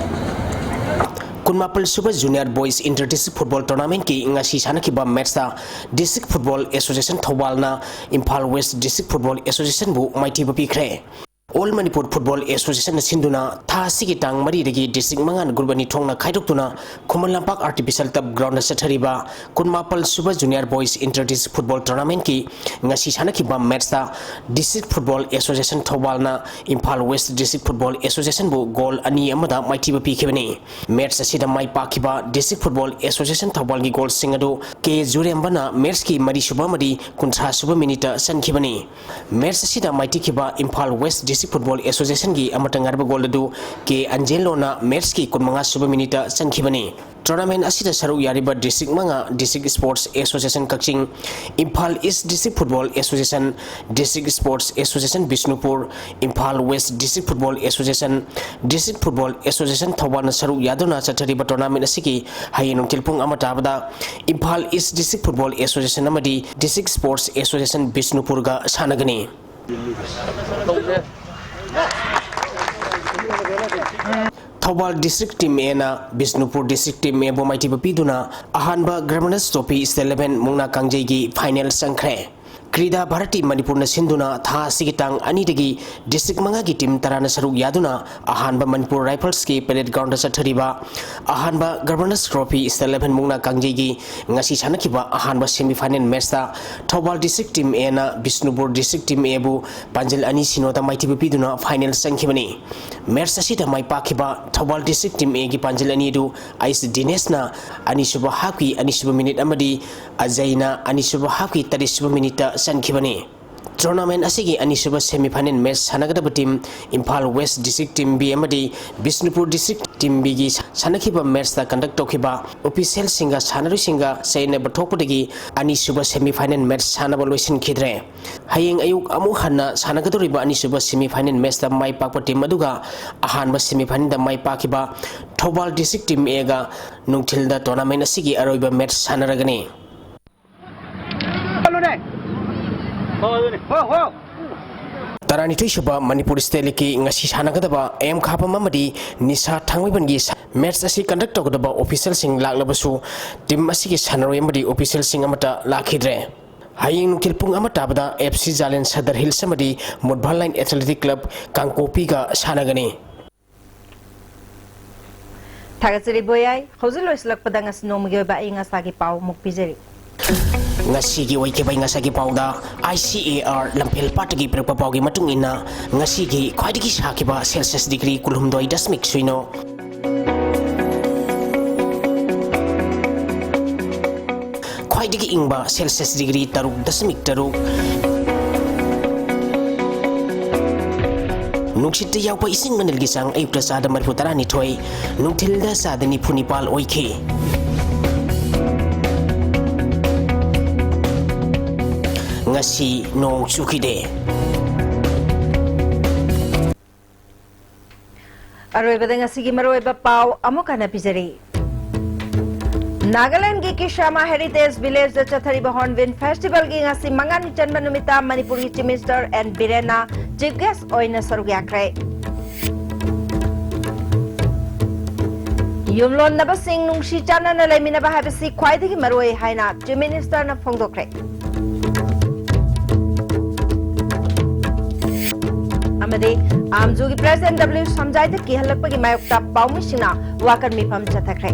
ꯀꯨꯟꯃꯥꯄꯜ ꯁꯨꯕ junior boys inter district football ꯇꯣꯔꯅꯥꯃꯦꯟꯠꯀꯤ ꯉꯁꯤ ꯁꯥꯟꯅꯈꯤꯕ ꯃꯦꯠꯆꯇ ꯗꯤꯁꯇ꯭ꯔꯤꯛ ꯐꯨꯠꯕꯣꯜ ꯑꯦꯁꯣꯁꯤꯌꯦꯁꯟ ꯊꯧꯕꯥꯜꯅ ꯏꯝꯐꯥꯜ ꯋꯦꯁ ꯗꯤꯁꯇ꯭ꯔꯤꯛ ꯐꯨꯠꯕꯣꯜ ꯑꯦꯁꯣꯁꯤꯌꯦꯁꯟꯕꯨ ꯃꯥꯏꯊꯤꯕ ꯄꯤꯈ꯭ꯔꯦ꯫ All Manipur Football Association ꯅ ꯁꯤꯟꯗꯨꯅ ꯊꯥ ꯑꯁꯤꯒꯤ ꯇꯥꯡ ꯃꯔꯤꯗꯒꯤ district ꯃꯉꯥ group ꯑꯅꯤ ꯊꯣꯛꯅ ꯈꯥꯏꯗꯣꯛꯇꯨꯅ Khuman Lampak Artificial Turf Ground ꯗ ꯆꯠꯊꯔꯤꯕ ꯀꯨꯟꯃꯥꯄꯜ ꯁꯨꯕ Junior Boys Inter District Football Tournament ꯀꯤ ꯉꯁꯤ ꯁꯥꯟꯅꯈꯤꯕ match ꯇ District Football Association ꯊꯧꯕꯥꯜꯅ Imphal West District Football Association ꯕꯨ goal ꯑꯅꯤ ꯑꯃꯗ ꯃꯥꯏꯊꯤꯕ ꯄꯤꯈꯤꯕꯅꯤ꯫ Match ꯑꯁꯤꯗ ꯃꯥꯏ ꯄꯥꯛꯈꯤꯕ District Football Association ꯊꯧꯕꯥꯜꯒꯤ goal ꯁꯤꯡ ꯑꯗꯨ ꯀꯦ ꯖꯨꯔꯦꯝꯕꯅ match ꯀꯤ ꯃꯔꯤꯁꯨꯕ ꯑꯃꯗꯤ ꯀꯨꯟꯊ꯭ꯔꯥ ꯁꯨꯕ minute ꯇ ꯆꯟꯈꯤꯕꯅꯤ꯫ Match ꯑꯁꯤꯗ ꯃꯥꯏꯊꯤꯈꯤꯕ Imphal West District Football Association ꯒꯤ ꯑꯃꯠꯇ ꯉꯥꯏꯔꯕ goal ꯑꯗꯨ ꯀꯦ ꯑꯟꯖꯦꯂꯣꯅ match ꯀꯤ ꯀꯨꯟꯃꯉꯥ ꯁꯨꯕ minute ꯇ ꯆꯟꯈꯤꯕꯅꯤ꯫ Tournament ꯑꯁꯤꯗ ꯁꯔꯨꯛ ꯌꯥꯔꯤꯕ district ꯃꯉꯥ, District Sports Association ꯀꯛꯆꯤꯡ, Imphal East District Football Association, District Sports Association Bishnupur, Imphal West District Football Association, District Football Association ꯊꯧꯕꯥꯜꯅ ꯁꯔꯨꯛ ꯌꯥꯗꯨꯅ ꯆꯠꯊꯔꯤꯕ tournament ꯑꯁꯤꯒꯤ ꯍꯌꯦꯡ ꯅꯨꯡꯊꯤꯜ ꯄꯨꯡ ꯑꯃ ꯇꯥꯕꯗ Imphal East District Football Association ꯑꯃꯗꯤ District Sports Association ꯕꯤꯁꯅꯨꯄꯨꯔꯒ ꯁꯥꯟꯅꯒꯅꯤ꯫ ꯊꯧꯕꯥꯜ District Team A ꯅ ꯕꯤꯁꯅꯨꯄꯨꯔ District Team A ꯕꯨ ꯃꯥꯏꯊꯤꯕ ꯄꯤꯗꯨꯅ ꯑꯍꯥꯟꯕ Governors Trophy State Level ꯃꯨꯛꯅꯥ ꯀꯥꯡꯖꯩꯒꯤ final ꯆꯪꯈ꯭ꯔꯦ꯫ ꯀ꯭ꯔꯤꯗꯥ ꯚꯥꯔꯇꯤ ꯃꯅꯤꯄꯨꯔꯅ ꯁꯤꯟꯗꯨꯅ ꯊꯥ ꯑꯁꯤꯒꯤ ꯇꯥꯡ ꯑꯅꯤꯗꯒꯤ district ꯃꯉꯥꯒꯤ team ꯇꯔꯥꯅ ꯁꯔꯨꯛ ꯌꯥꯗꯨꯅ ꯑꯍꯥꯟꯕ Manipur Rifles ꯀꯤ parade ground ꯗ ꯆꯠꯊꯔꯤꯕ ꯑꯍꯥꯟꯕ Governors Trophy State Level ꯃꯨꯛꯅꯥ ꯀꯥꯡꯖꯩꯒꯤ ꯉꯁꯤ ꯁꯥꯟꯅꯈꯤꯕ ꯑꯍꯥꯟꯕ semi final match ꯇ ꯊꯧꯕꯥꯜ District Team A ꯅ ꯕꯤꯁꯅꯨꯄꯨꯔ District Team A ꯕꯨ ꯄꯥꯟꯖꯜ ꯑꯅꯤ ꯁꯤꯅꯣꯗ ꯃꯥꯏꯊꯤꯕ ꯄꯤꯗꯨꯅ final ꯆꯪꯈꯤꯕꯅꯤ꯫ Match ꯑꯁꯤꯗ ꯃꯥꯏ ꯄꯥꯛꯈꯤꯕ ꯊꯧꯕꯥꯜ District Team A ꯒꯤ ꯄꯥꯟꯖꯜ ꯑꯅꯤ ꯑꯗꯨ ꯑꯩꯁ ꯗꯤꯅꯦꯁꯅ ꯑꯅꯤꯁꯨꯕ half ꯀꯤ ꯑꯅꯤꯁꯨꯕ minute ꯑꯃꯗꯤ ꯑꯖꯩꯅ ꯑꯅꯤꯁꯨꯕ half ꯀꯤ ꯇꯔꯦꯠꯁꯨꯕ minute ꯇ ꯆꯟꯈꯤꯕꯅꯤ꯫ Tournament ꯑꯁꯤꯒꯤ ꯑꯅꯤꯁꯨꯕ semi final match ꯁꯥꯟꯅꯒꯗꯕ team Imphal West District Team B ꯑꯃꯗꯤ ꯕꯤꯁꯅꯨꯄꯨꯔ District Team B ꯒꯤ ꯁꯥꯟꯅꯈꯤꯕ match ꯇ conduct ꯇꯧꯈꯤꯕ official ꯁꯤꯡꯒ ꯁꯥꯟꯅꯔꯣꯏꯁꯤꯡꯒ ꯆꯌꯦꯠꯅꯕ ꯊꯣꯛꯄꯗꯒꯤ ꯑꯅꯤꯁꯨꯕ semi final match ꯁꯥꯟꯅꯕ ꯂꯣꯏꯁꯤꯟꯈꯤꯗ꯭ꯔꯦ꯫ ꯍꯌꯦꯡ ꯑꯌꯨꯛ ꯑꯃꯨꯛ ꯍꯟꯅ ꯁꯥꯟꯅꯒꯗꯧꯔꯤꯕ ꯑꯅꯤꯁꯨꯕ semi final match ꯇ ꯃꯥꯏ ꯄꯥꯛꯄ team ꯑꯗꯨꯒ ꯑꯍꯥꯟꯕ semi final the my ꯄꯥꯛꯈꯤꯕ Thoubal District Team A ꯒ ꯅꯨꯡꯊꯤꯜꯗ tournament ꯑꯁꯤꯒꯤ ꯑꯔꯣꯏꯕ match ꯁꯥꯟꯅꯔꯒꯅꯤ꯫ ꯇꯔꯥꯅꯤꯊꯣꯏꯁꯨꯕ ꯃꯅꯤꯄꯨꯔ State League ꯀꯤ ꯉꯁꯤ ꯁꯥꯟꯅꯒꯗꯕ ꯑꯦꯝ ꯈꯥꯕꯝ ꯑꯃꯗꯤ ꯅꯤꯁꯥ ꯊꯥꯡꯃꯩꯕꯟꯒꯤ ꯁ-, match ꯑꯁꯤ conduct ꯇꯧꯒꯗꯕ official ꯁꯤꯡ ꯂꯥꯛꯂꯕꯁꯨ team ꯑꯁꯤꯒꯤ ꯁꯥꯟꯅꯔꯣꯏ ꯑꯃꯗꯤ official ꯁꯤꯡ ꯑꯃꯠꯇ ꯂꯥꯛꯈꯤꯗ꯭ꯔꯦ꯫ ꯍꯌꯦꯡ ꯅꯨꯡꯊꯤꯜ ꯄꯨꯡ ꯑꯃ ꯇꯥꯕꯗ ꯑꯦꯐ ꯁꯤ ꯖꯥꯂꯦꯟ ꯁꯗꯔ ꯍꯤꯜꯁ ꯑꯃꯗꯤ ꯃꯨꯠꯚꯥꯟ ꯂꯥꯏꯟ ꯑꯦꯊꯂꯦꯇꯤꯛ ꯀ꯭ꯂꯕ ꯀꯥꯡꯄꯣꯛꯄꯤꯒ ꯁꯥꯟꯅꯒꯅꯤ꯫ ꯊꯥꯒꯠꯆꯔꯤ ꯕꯣꯌꯥꯏ꯫ ꯍꯧꯖꯤꯛ ꯂꯣꯏꯁꯤꯜꯂꯛꯄꯗ ꯉꯁꯤ ꯅꯣꯡꯃꯒꯤ ꯑꯣꯏꯕ ꯑꯏꯪ ꯑꯁꯥꯒꯤ ꯄꯥꯎ ꯑꯃꯨꯛ ꯄꯤꯖꯔꯤ꯫ ꯉꯁꯤꯒꯤ ꯑꯣꯏꯈꯤꯕ ꯑꯏꯪ ꯑꯁꯥꯒꯤ ꯄꯥꯎꯗ, ꯑꯥꯏ ꯁꯤ ꯑꯦ ꯑꯥꯔ ꯂꯝꯐꯦꯜ ꯄꯥꯠꯇꯒꯤ ꯄꯤꯔꯛꯄ ꯄꯥꯎꯒꯤ ꯃꯇꯨꯡ ꯏꯟꯅ, ꯉꯁꯤꯒꯤ ꯈ꯭ꯋꯥꯏꯗꯒꯤ ꯁꯥꯈꯤꯕ ꯁꯦꯜꯁꯤꯌꯁ ꯗꯤꯒ꯭ꯔꯤ ꯀꯨꯟꯍꯨꯝꯗꯣꯏ ꯗꯁꯃꯤꯛ ꯁꯤꯅꯣ, ꯈ꯭ꯋꯥꯏꯗꯒꯤ ꯏꯪꯕ ꯁꯦꯜꯁꯤꯌꯁ ꯗꯤꯒ꯭ꯔꯤ ꯇꯔꯨꯛ ꯗꯁꯃꯤꯛ ꯇꯔꯨꯛ꯫ ꯅꯨꯡꯁꯤꯠꯇ ꯌꯥꯎꯕ ꯏꯁꯤꯡ ꯃꯅꯤꯜꯒꯤ ꯆꯥꯡ ꯑꯌꯨꯛꯇ ꯆꯥꯗ ꯃꯔꯤꯐꯨ ꯇꯔꯥꯅꯤꯊꯣꯏ, ꯅꯨꯡꯊꯤꯜꯗ ꯆꯥꯗ ꯅꯤꯐꯨ ꯅꯤꯄꯥꯜ ꯑꯣꯏꯈꯤ꯫ ꯉꯁꯤ ꯅꯣꯡ ꯆꯨꯈꯤꯗꯦ꯫ ꯑꯔꯣꯏꯕꯗ ꯉꯁꯤꯒꯤ ꯃꯔꯨꯑꯣꯏꯕ ꯄꯥꯎ ꯑꯃꯨꯛ ꯍꯟꯅ ꯄꯤꯖꯔꯤ꯫ ꯅꯥꯒꯥꯂꯦꯟꯗꯒꯤ ꯀꯤꯁꯥꯃꯥ ꯍꯦꯔꯤꯇꯦꯖ ꯚꯤꯂꯦꯖꯗ ꯆꯠꯊꯔꯤꯕ ꯍꯣꯔꯟꯕꯤꯜ ꯐꯦꯁꯇꯤꯚꯦꯜꯒꯤ ꯉꯁꯤ ꯃꯉꯥꯅꯤ ꯆꯟꯕ ꯅꯨꯃꯤꯠꯇ ꯃꯅꯤꯄꯨꯔꯒꯤ ꯆꯤꯐ ꯃꯤꯅꯤꯁꯇꯔ ꯑꯦꯟ ꯕꯤꯔꯦꯟꯅ ꯆꯤꯐ ꯒꯦꯁ ꯑꯣꯏꯅ ꯁꯔꯨꯛ ꯌꯥꯈ꯭ꯔꯦ꯫ ꯌꯨꯝꯂꯣꯟꯅꯕꯁꯤꯡ ꯅꯨꯡꯁꯤ ꯆꯥꯟꯅꯅ ꯂꯩꯃꯤꯟꯅꯕ ꯍꯥꯏꯕꯁꯤ ꯈ꯭ꯋꯥꯏꯗꯒꯤ ꯃꯔꯨꯑꯣꯏ ꯍꯥꯏꯅ ꯆꯤꯐ ꯃꯤꯅꯤꯁꯇꯔꯅ ꯐꯣꯡꯗꯣꯛꯈ꯭ꯔꯦ꯫ ꯑꯃꯗꯤ ꯑꯥꯝꯖꯨꯒꯤ ꯄ꯭ꯔꯦꯁꯤꯗꯦꯟꯠ ꯗꯕ꯭ꯂꯤꯎ ꯁꯝꯖꯥꯏꯗ ꯀꯤꯍꯜꯂꯛꯄꯒꯤ ꯃꯥꯌꯣꯛꯇ ꯄꯥꯎꯃꯤꯁꯤꯡꯅ ꯋꯥꯀꯠ ꯃꯤꯐꯝ ꯆꯠꯊꯈ꯭ꯔꯦ꯫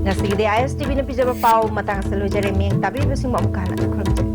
ꯉꯁꯤꯒꯤꯗꯤ ꯑꯥꯏ ꯑꯦꯁ ꯇꯤ ꯚꯤꯅ ꯄꯤꯖꯕ ꯄꯥꯎ ꯃꯇꯥꯡ ꯑꯁꯤꯗ ꯂꯣꯏꯖꯔꯦ꯫ ꯃꯤꯠꯌꯦꯡ ꯇꯥꯕꯤꯔꯤꯕꯁꯤꯡꯕꯨ ꯑꯃꯨꯛꯀ ꯍꯟꯅ ꯈꯨꯔꯨꯝꯖꯔꯤ꯫